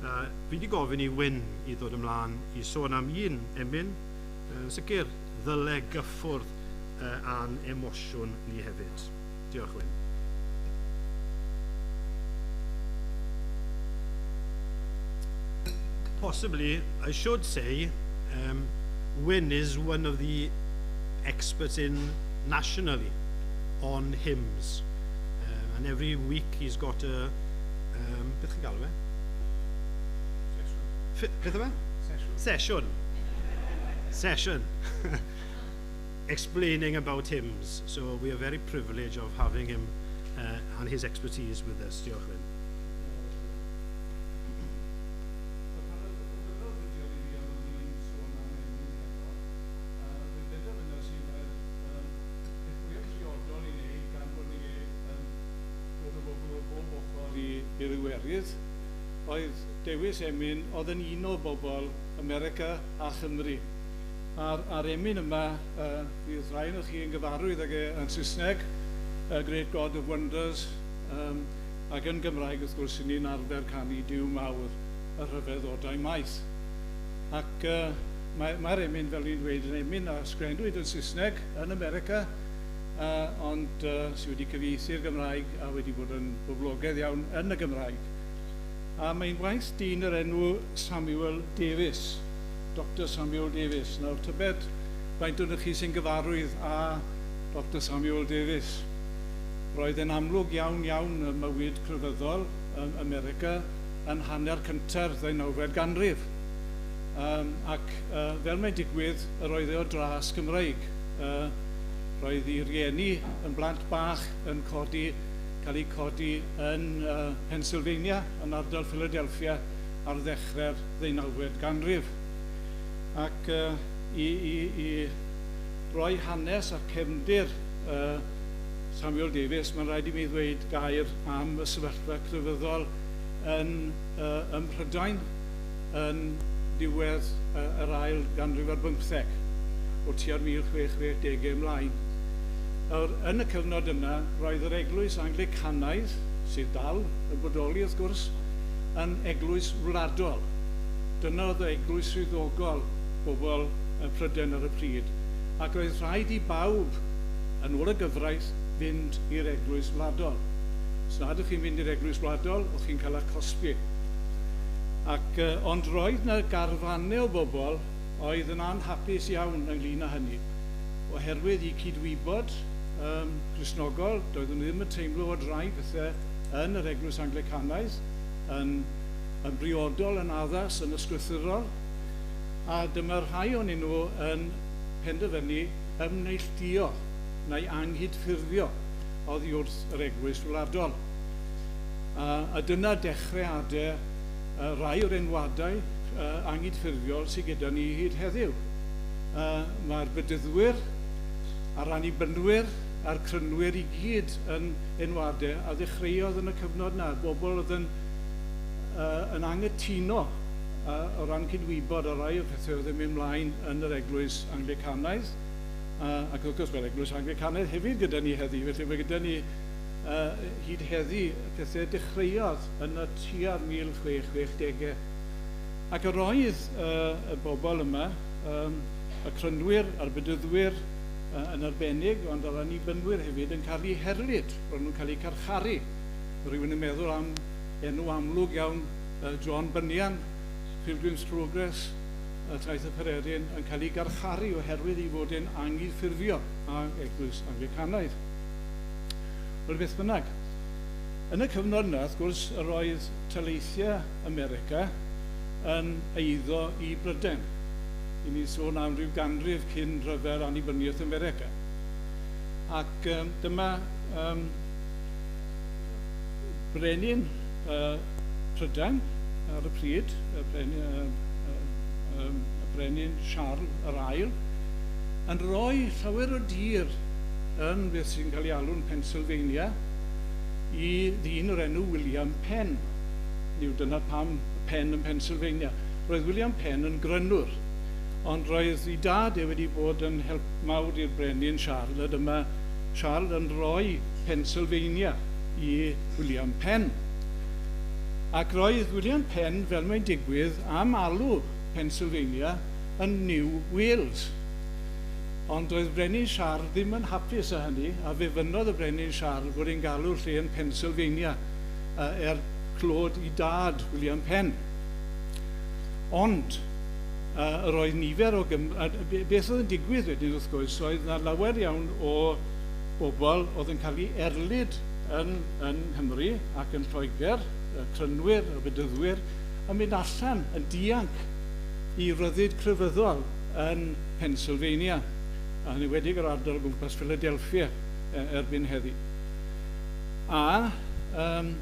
Fi wedi gofyn i Wyn i ddod ymlaen i sôn am un emyn, yn sicr ddyle gyffwrdd a'n emosiwn ni hefyd. Diolch, Wyn. Possibly, I should say, Wyn is one of the experts in nationally on hymns. And every week he's got a... Beth chi'n galw fe? Sesiwn. Beth yw e? Sesiwn. Sesiwn. Session. Explaining about hymns. So we are very privileged of having him and his expertise with us. Diolch, Wyn. I'r Iwerydd oedd dewis emyn oedd yn un o bobl America a Chymru. A'r emyn yma, fydd rhai ohonoch chi yn gyfarwydd ag e yn Saesneg, Great God of Wonders, ac yn Gymraeg wrth gwrs i ni'n arfer canu Duw Mawr y Rhyfeddodau Maith. Ac mae'r emyn, fel ni'n dweud, yn emyn a sgrennwyd yn Saesneg yn America, ond sydd wedi cyfieithu'r Gymraeg a wedi bod yn boblogaidd iawn yn y Gymraeg. A mae'n waith dyn yr enw Samuel Davies, Dr Samuel Davies. Nawr, tybed faint ohonoch chi sy'n gyfarwydd â Dr Samuel Davies. Roedd e'n amlwg iawn iawn ym mywyd crefyddol ym America yn hanner cynta'r ddeunawfed ganrif. Um, ac uh, fel mae'n digwydd, yr oedd e o dras Gymreig. Uh, roedd ei rieni yn blant bach yn codi, cael eu codi yn uh, Pennsylvania, yn ardal Philadelphia, ar ddechrau'r ddeunawfed ganrif. Ac uh, i, i, i roi hanes a cefndir uh, Samuel Davies, mae'n rhaid i mi ddweud gair am y sefyllfa crefyddol yn, uh, ym Mhrydain yn diwedd uh, yr ail ganrif ar bymtheg, o tua'r 1660 ymlaen. Nawr, yn y cyfnod yna, roedd yr eglwys Anglicanaidd, sydd dal yn bodoli wrth gwrs, yn eglwys wladol. Dyna oedd y eglwys swyddogol bobl Prydain ar y pryd, ac roedd rhaid i bawb, yn ôl y gyfraith, fynd i'r eglwys wladol. Os nad ydych chi'n mynd i'r eglwys wladol, o'ch chi'n cael eich cosbi. Ac, ond roedd yna garfannau o bobl oedd yn anhapus iawn ynglyn â hynny, oherwydd i cydwybod um, Cristnogol, doeddwn nhw ddim yn teimlo fod rai pethau yn yr eglwys Anglicanaidd yn, yn briodol, yn addas, yn ysgrythurol, a dyma rhai ohonyn nhw yn penderfynu ymneilltuo neu anghydffurfio oddi wrth yr eglwys wladol. A, a dyna dechreuadau uh, rai o'r enwadau uh, anghydffurfiol sydd gyda ni hyd heddiw. Uh, Mae'r bedyddwyr a'r annibynwyr a'r crynwyr i gyd yn enwadau a ddechreuodd yn y cyfnod yna. Bobl oedd yn, uh, yn angytuno uh, o ran cydwybod o rai o'r pethau oedd yn mynd mlaen yn yr eglwys Anglicanaidd. Uh, ac wrth gwrs, mae'r eglwys Anglicanaidd hefyd gyda ni heddi, felly mae gyda ni uh, hyd heddi pethau dechreuodd yn y tua'r 1660au. Ac yr oedd uh, y bobl yma, um, y crynwyr a'r bedyddwyr uh, yn arbennig, ond yr annibynwyr hefyd yn cael eu herlid, roedd nhw'n cael eu carcharu. Rhywun yn meddwl am enw amlwg iawn uh, John Bunyan, Pilgrim's Progress, y Taith y Pererin, yn cael ei garcharu oherwydd ei fod e'n anghydffurfio â Eglwys Anglicanaidd. Wel, beth bynnag. Yn y cyfnod yna, wrth gwrs, yr oedd taleithiau America yn eiddo i Brydain. I ni'n sôn am ryw ganrif cyn rhyfel annibyniaeth America. Ac um, dyma um, brenin uh, Prydain ar y pryd, y brenin, uh, uh, um, y brenin Charles yr Ail, yn rhoi llawer o dir yn beth sy'n cael ei alw'n Pennsylvania i ddyn o'r enw William Penn. Niw, dyna pam Penn yn Pennsylvania. Roedd William Penn yn grynwr, ond roedd ei dad e wedi bod yn help mawr i'r brenin Charles, a dyma Charles yn rhoi Pennsylvania i William Penn. Ac roedd William Penn, fel mae'n digwydd, am alw Pennsylvania yn New Wales. Ond roedd Brenin Charles ddim yn hapus â hynny, a fe fynnodd y Brenin Charles bod e'n galw'r lle yn Pennsylvania uh, er clod i dad William Penn. Ond, uh, yr oedd nifer o Gym... Uh, beth oedd yn digwydd wedyn wrth gwrs, oedd na lawer iawn o bobl oedd yn cael ei erlid yn, yn Nghymru ac yn Lloegr, y crynwyr, y bedyddwyr, yn mynd allan yn dianc i ryddid crefyddol yn Pennsylvania, a yn enwedig yr ardal o gwmpas Philadelphia erbyn heddi. A um,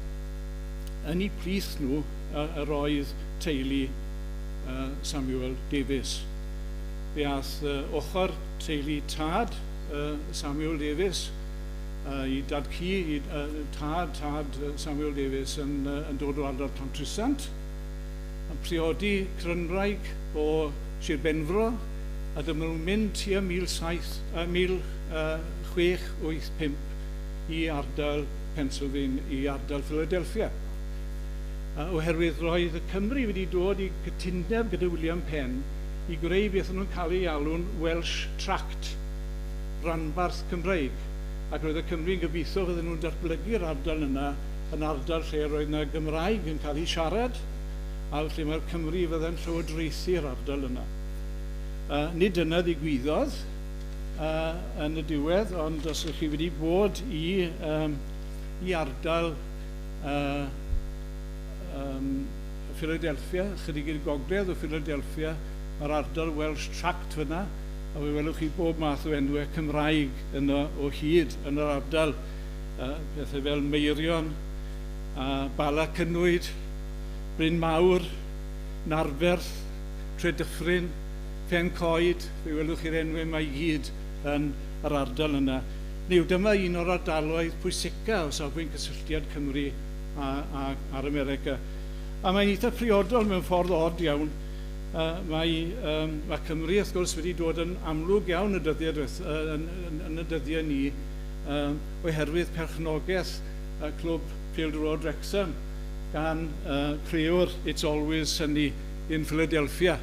yn eu plith nhw yr oedd teulu uh, Samuel Davies. Fe ath uh, ochr teulu tad uh, Samuel Davies, uh, i dad-cu, i uh, tad, tad Samuel Davies yn, uh, yn dod o ardal Llantrisant, yn priodi crynwraig o Sir Benfro, a dyma nhw'n mynd tua 1685 i ardal Pennsylvania, i ardal Philadelphia. Oherwydd roedd y Cymry wedi dod i cytundeb gyda William Penn i greu beth o'n nhw'n cael ei alw'n Welsh Tract, ranbarth Cymreig, ac roedd y Cymry yn gobeithio fydden nhw'n datblygu'r ardal yna yn ardal lle roedd yna Gymraeg yn cael ei siarad, a lle mae'r Cymry fydde'n llywodraethu'r ardal yna. Nid dyna ddigwyddodd yn y diwedd, ond os ydych chi wedi bod i, um, i ardal uh, um, Philadelphia, chydig i'r gogledd o Philadelphia, mae'r ardal Welsh Tract fyna, a fe welwch chi bob math o enwau Cymraeg yno o hyd yn yr ardal, pethau fel Meirion, a Bala Cynwyd, Bryn Mawr, Narberth, Tredyffryn, Pen Coed, fe welwch chi'r enwau yma i gyd yn yr ardal yna. Hynny yw, dyma un o'r ardaloedd pwysica o safbwynt cysylltiad Cymru a, a, a'r America. A mae'n eitha priodol mewn ffordd od iawn. Mae, um, mae Cymru, wrth gwrs, wedi dod yn amlwg iawn y dyddiau diweth, yn, yn, yn y dyddiau ni, um, oherwydd perchnogaeth y clwb pêl-droed Wrexham gan uh, crëwr It's Always Sunny in Philadelphia.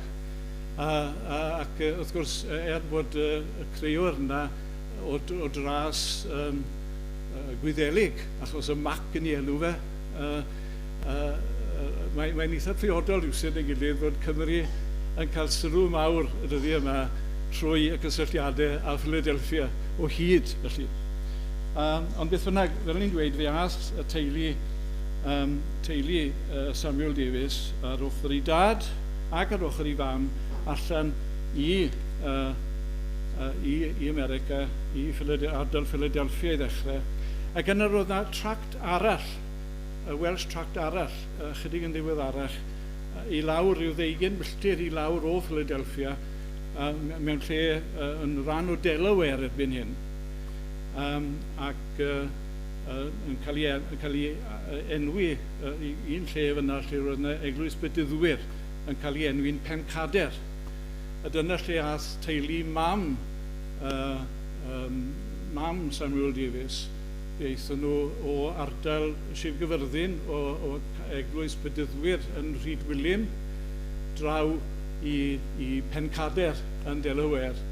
A, a, ac wrth gwrs, er bod y crëwr yna o, o dras um, Gwyddelig, achos y Mac yn ei enw fe, uh, uh, mae'n mae eitha priodol rhywsut ei gilydd fod Cymru yn cael sylw mawr y dyddiau yma trwy y cysylltiadau â Philadelphia o hyd, felly. Um, ond beth bynnag, fel ni'n dweud, fe ath y teulu, um, teulu Samuel Davies ar ochr ei dad ac ar ochr ei fam allan i, uh, uh, i, i America, i Philadelphia, ardal Philadelphia i ddechrau. Ac yna roedd yna tract arall, y Welsh tract arall, chydig yn ddiweddarach, i lawr rhyw ddeugain milltir i lawr o Philadelphia, mewn lle yn rhan o Delaware erbyn hyn. Um, ac uh, uh, yn cael ei, yn cael ei enwi uh, un lle fyna lle roedd yna eglwys bedyddwyr yn cael ei enwi'n Pencader. A dyna lle ath teulu mam, uh, um, mam Samuel Davies, fe aethon nhw o ardal Sir Gyfyrddin, o, o eglwys bedyddwyr yn Rhyd Wilym, draw i, i Pencader yn Delaware.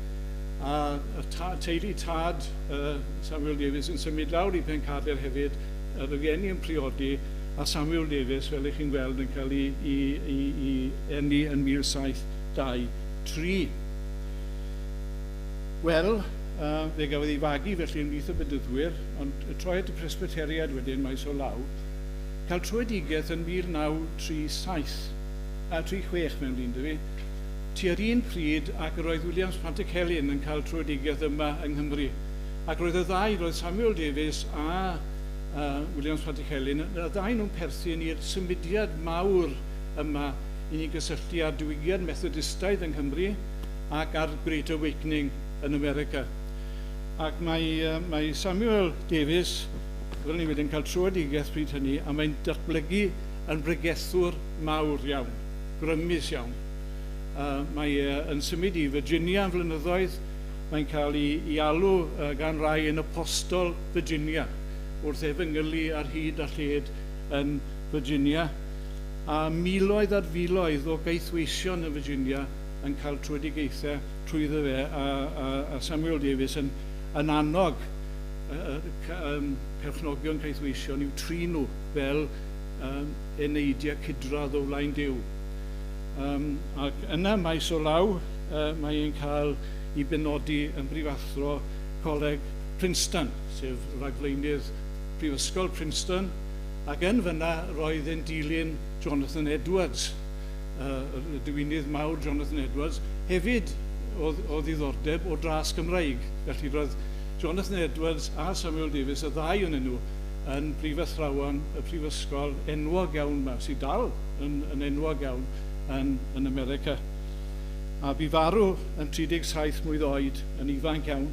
A y ta, teulu tad uh, Samuel Davies yn symud lawr i Pencader hefyd, y rhieni yn priodi, a Samuel Davies, fel ych chi'n gweld, yn cael ei, ei, ei, ei eni yn 1723. Wel, uh, fe gafodd ei fagu felly ymhlith y bedyddwyr, ond y troi at y Presbyteriad wedyn maes o law, cael tröedigaeth yn 1937, a 36 mewn dyn, dyfi, Tua'r un pryd ag yr oedd Williams Pantycelyn yn cael tröedigaeth yma yng Nghymru. Ac roedd y ddau, roedd Samuel Davies a uh, Williams Pantycelyn, y ddau nhw'n perthyn i'r symudiad mawr yma i ni gysylltu â'r diwygiad Methodistaidd yng Nghymru ac â'r Great Awakening yn America. Ac mae, uh, mae Samuel Davies, fel ni wedyn, cael tröedigaeth pryd hynny, a mae'n datblygu yn bregethwr mawr iawn, grymus iawn. Uh, mae e yn symud i Virginia yn flynyddoedd. Mae'n cael ei, ei alw uh, gan rai yn apostol Virginia, wrth efengylu ar hyd a lled yn Virginia. A miloedd ar filoedd o gaethweision yn Virginia yn cael tröedigaethau trwyddo fe, a, a, a Samuel Davies yn, yn annog uh, um, perchnogion caethweision i'w trin nhw fel um, eneidiau cydradd o flaen Duw. Um, ac yna maes o law, uh, mae e'n cael ei benodi yn brifathro Coleg Princeton, sef rhagflaenydd Prifysgol Princeton, ac yn fyna roedd e'n dilyn Jonathan Edwards, uh, y diwinydd mawr Jonathan Edwards, hefyd o, o ddiddordeb o dras Gymraeg. Felly roedd Jonathan Edwards a Samuel Davies, y ddau o'n nhw, yn brifathrawon y prifysgol enwog iawn yma, sydd dal yn, yn enwog iawn yn, yn America. A bu farw yn 37 mlwydd oed, yn ifanc iawn.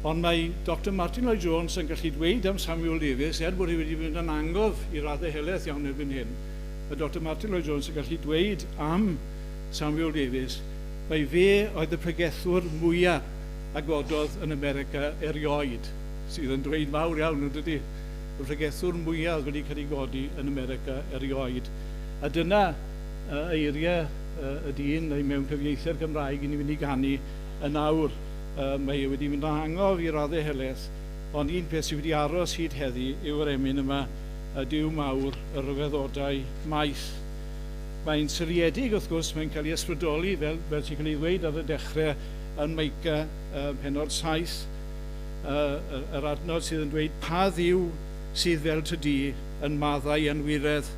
Ond mae Dr Martin Lloyd Jones yn gallu dweud am Samuel Davies, er bod e wedi mynd yn angof i raddau helaeth iawn erbyn hyn, mae Dr Martin Lloyd Jones yn gallu dweud am Samuel Davies, mai fe oedd y pregethwr mwyaf a gododd yn America erioed, sydd yn dweud mawr iawn, yn dydy? Y pregethwr mwyaf oedd wedi cael ei godi yn America erioed. A dyna uh, eiriau uh, y dyn, neu mewn cyfieithiad Cymraeg, i ni fynd i ganu yn awr. Uh, mae e wedi mynd yn angof i raddau helaeth, ond un peth sydd wedi aros hyd heddi yw'r emyn yma, y Duw mawr, y rhyfeddodau maith. Mae'n seiliedig, wrth gwrs, mae'n cael ei ysbrydoli, fel, fel sy'n cael ei ddweud ar y dechrau yn Meica penod 7, yr adnod sydd yn dweud pa ddiw sydd fel ty di yn maddau anwiredd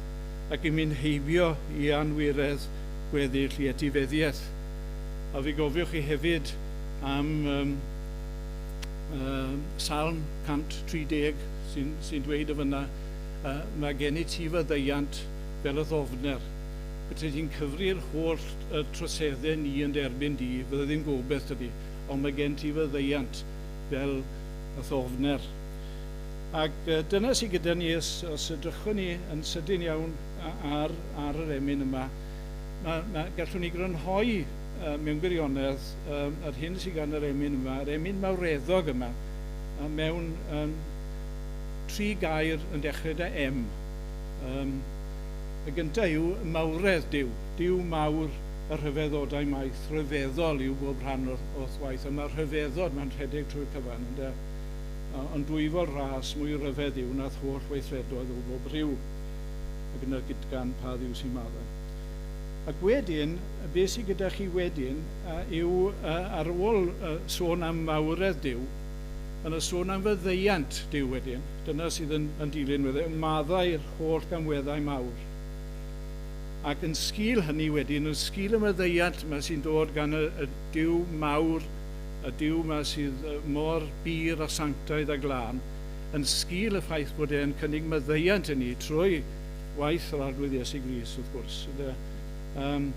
ac yn mynd heibio i anwiredd gweddill i etifeddiaeth. A fi gofiwch chi hefyd am Salm 130 sy'n sy dweud o fyna, mae gen i ti faddeuant fel y ddofner. Bydde ti'n cyfri'r holl troseddau ni yn derbyn di, fydde ddim gobeith dydi, ond mae gen ti faddeuant fel y ddofner. Ac dyna sydd gyda ni, os, os edrychwn ni yn sydyn iawn ar, ar yr emyn yma, mae, mae, gallwn ni grynhoi mewn gwirionedd yr hyn sydd gan yr emyn yma, yr emyn mawreddog yma, mewn tri gair yn dechrau da M. Um, y gyntaf yw mawredd Duw, Duw mawr y rhyfeddodau maith, rhyfeddol yw bob rhan o'r, o'r waith, a mae'r rhyfeddod mae'n rhedeg trwy'r cyfan, ynde? Ond dwyfol ras mwy rhyfedd yw nath holl weithredoedd o bob rhyw, ac yna'r gydgan pa ddiw sy'n maddau. Ac wedyn, beth sydd gyda chi wedyn yw ar ôl sôn am mawredd Duw, yna sôn am faddeuant Duw wedyn. Dyna sydd yn, yn dilyn wedyn, maddau'r holl gamweddau mawr. Ac yn sgil hynny wedyn, yn sgil y maddeuant yma sy'n dod gan y, y Duw mawr, y Duw yma sydd mor bur a sanctaidd a glân, yn sgil y ffaith bod e'n cynnig maddeuant i ni trwy waith yr Arglwydd Iesu Grist, wrth gwrs. Um,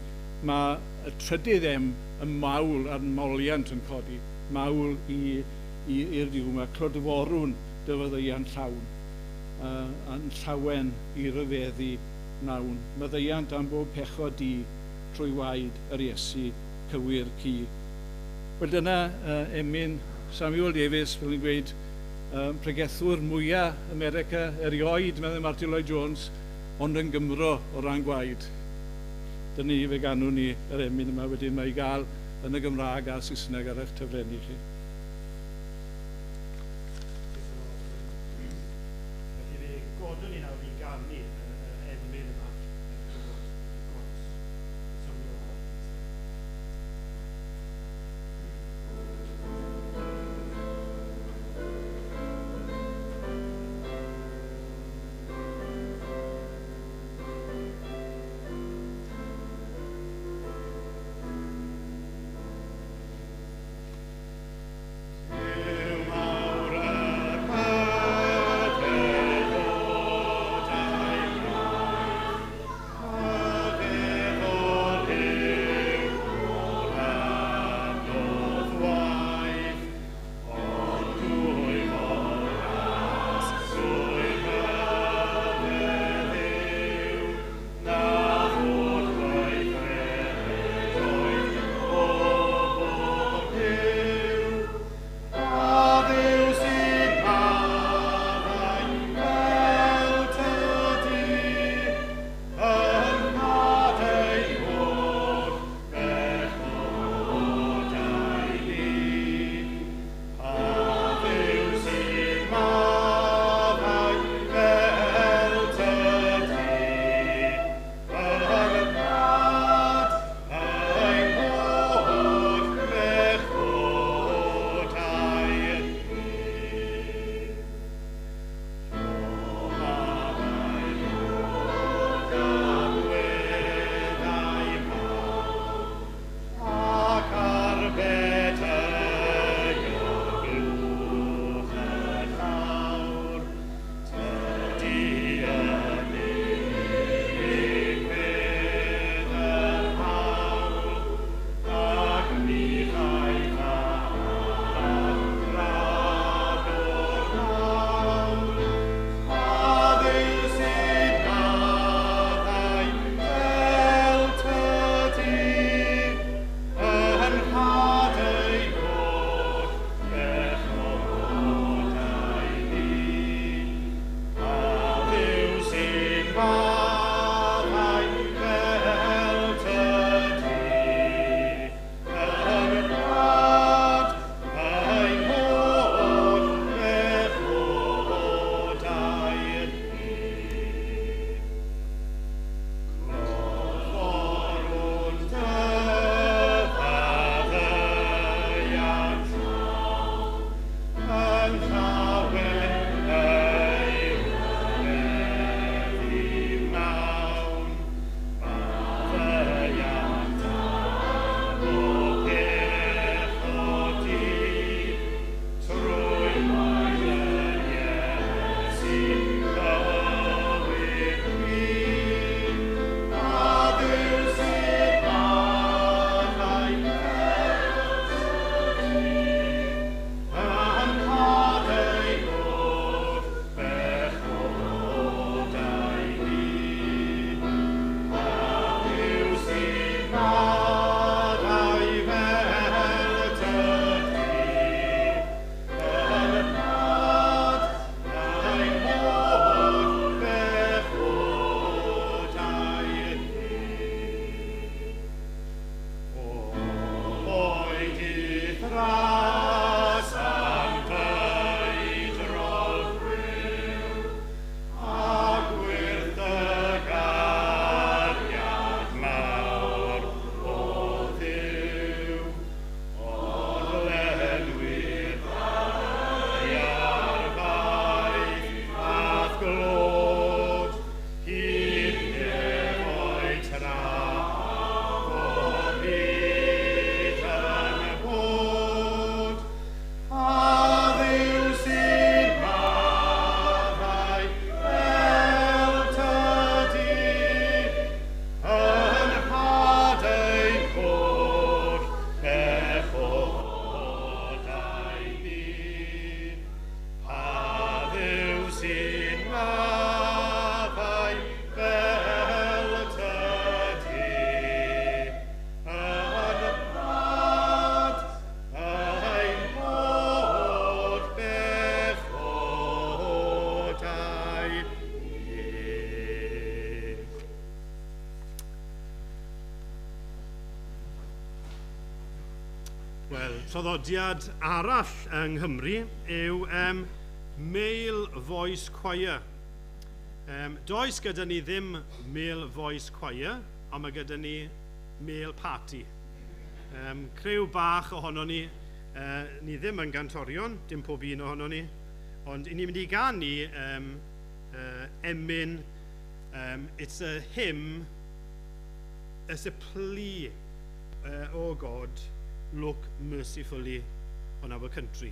mae y trydydd M, y mawl a'r moliant yn codi, mawl i, i, i'r Duw yma, clodforwn dy faddeuant llawn, yn llawen i ryfeddu nawn. Maddeuant am bob pechod di trwy waed yr Iesu cywir ci. Wel dyna emyn Samuel Davies, fel ni'n gweud, um, pregethwr mwyaf America erioed, meddai Martin Lloyd Jones, ond yn Gymro o ran gwaed. Dyna ni, fe ganwn ni yr emyn yma wedyn, mae i gael yn y Gymraeg a'r Saesneg ar eich taflenni chi. Felly fe godwn ni nawr i ganu yr emyn yma, er bod i gorws. Samuel Hopkins. Wel, traddodiad arall yng Nghymru yw Male Voice Choir. Does gyda ni ddim Male Voice Choir, ond mae gyda ni Male Party. Criw bach ohono ni, ni ddim yn gantorion, dim pob un ohono ni, ond ni'n mynd i ganu emyn, it's a hymn, it's a plea, oh God, look mercifully on our country.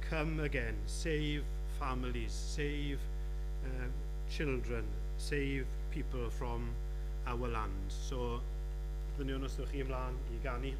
Come again, save families, save children, save people from our land. So, ddynion os ydych chi ymlaen i ganu.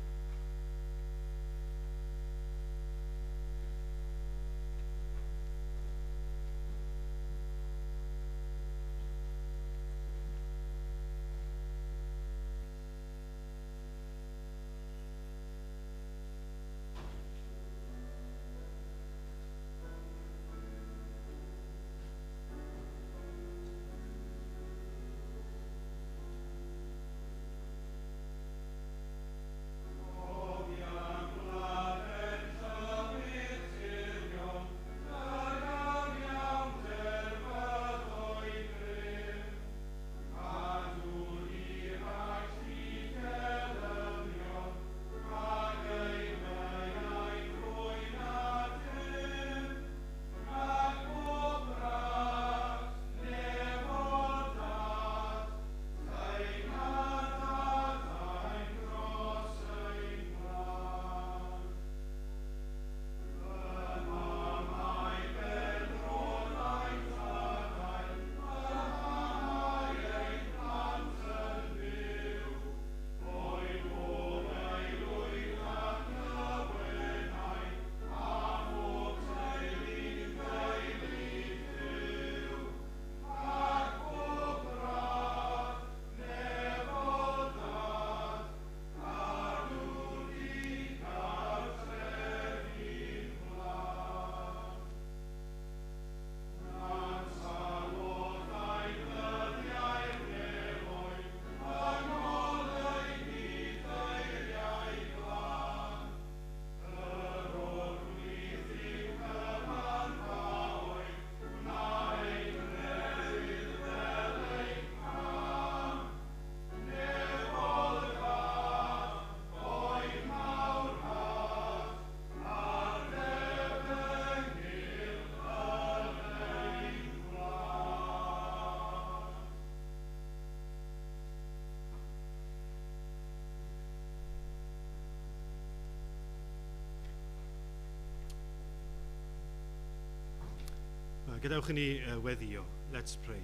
Gadewch i ni weddio. Let's pray.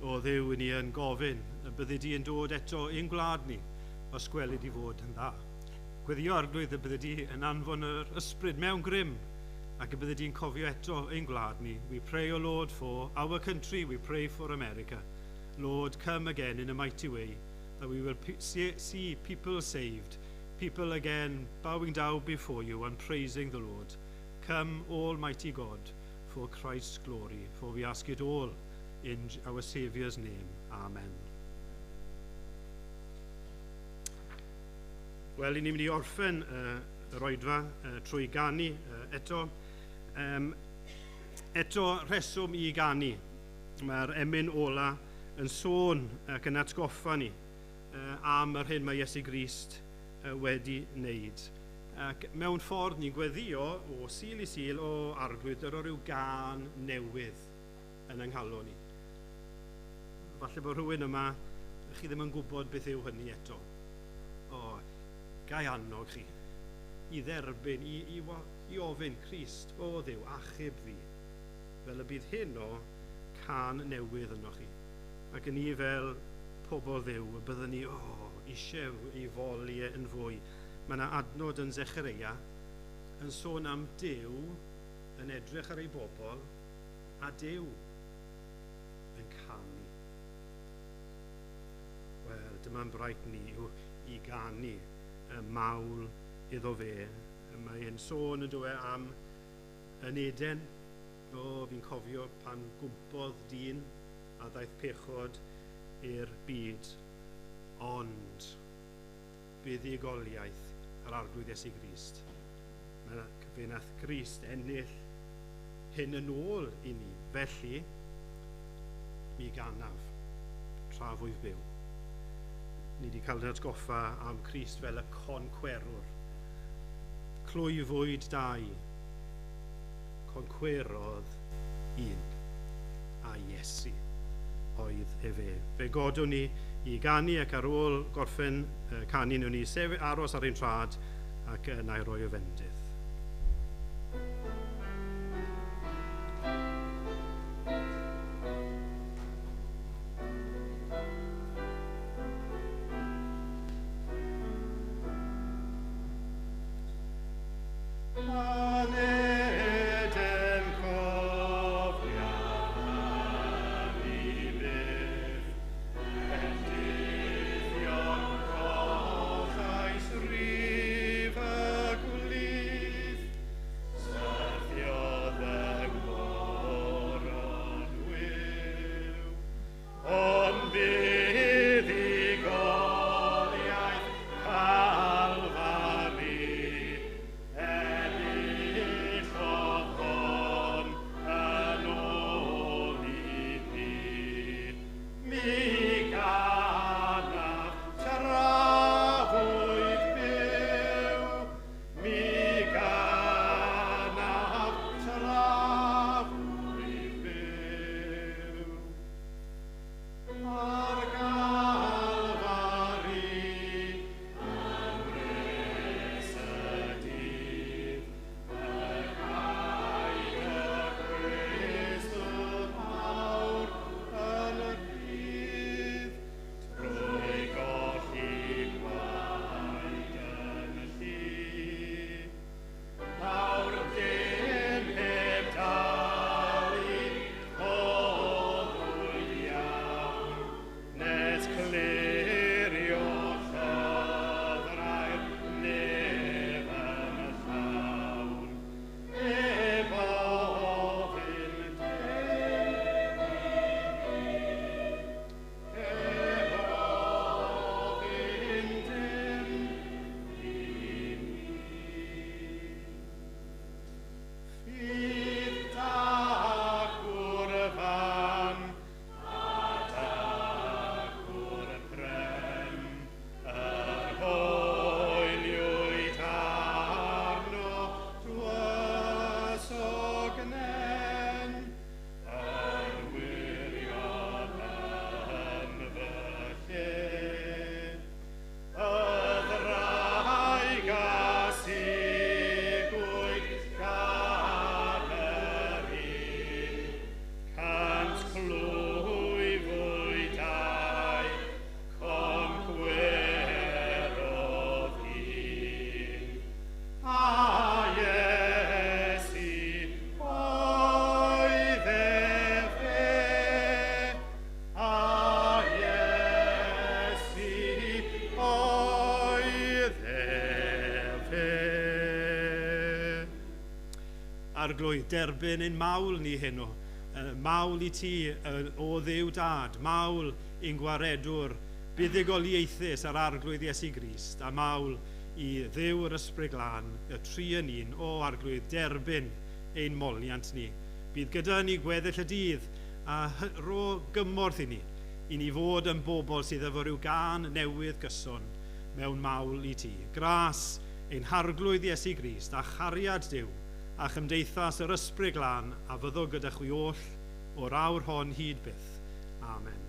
O Dduw, ni yn gofyn y byddi di yn dod eto i'n gwlad ni, os gweli di fod yn dda. Gweddio Arglwydd y byddi di yn anfon yr ysbryd mewn grym, ac y byddi di'n cofio eto ein gwlad ni. We pray, O Lord, for our country, we pray for America. Lord, come again in a mighty way, that we will see people saved, people again bowing down before you and praising the Lord. Come, Almighty God, for Christ's glory, for we ask it all in our Saviour's name. Amen. Wel, ni'n mynd i orffen yr oedfa trwy ganu eto. Eto rheswm i ganu. Mae'r emyn ola yn sôn ac yn atgoffa ni am yr hyn mae Iesu Grist wedi wneud. Ac mewn ffordd ni'n gweddio o Sul i Sul o Arglwydd yr o ryw gân newydd yn yng nghalon ni. Falle bod rhywun yma, chi ddim yn gwybod beth yw hynny eto. O, gai annog chi i dderbyn, i ofyn Crist, o Dduw, achub fi, fel y bydd hyn o cân newydd yno chi. Ac yn ni fel pobl Dduw, y byddwn ni, eisiau ei foli yn fwy. Mae yna adnod yn Zechareia yn sôn am Duw yn edrych ar ei bobl a Duw yn canu. Wel, dyma'n braint ni yw i ganu y mawl iddo fe. Mae'n sôn yn dweud am yn Eden. O, fi'n cofio pan gwmpodd dyn a ddaeth pechod i'r byd. Ond buddugoliaeth yr Arglwydd Iesu Grist. Fe nath Grist ennill hyn yn ôl i ni. Felly, mi ganaf tra fwyf byw. Ni wedi cael ein atgoffa am Crist fel y concwerwr. Clwyfwyd dau, concwerodd un, a Iesu oedd efe. Fe godwn ni i ganu ac ar ôl gorffen canu nhw ni sef aros ar ein trad ac yna i roi o fendith. Arglwydd, derbyn ein mawl ni heno. Mawl i ti o Dduw Dad, mawl i'n gwaredwr buddugoliaethus ar Arglwydd Iesu Grist, a mawl i Dduw yr Ysbryd Glân, y tri yn un, o Arglwydd, derbyn ein moliant ni. Bydd gyda ni gweddill y dydd a rho gymorth i ni fod yn bobl sydd efo rhyw gân newydd gyson mewn mawl i ti. Gras ein Harglwydd Iesu Grist a chariad Duw a chymdeithas yr Ysbryd Glân a fyddo gyda chwi oll o'r awr hon hyd byth. Amen.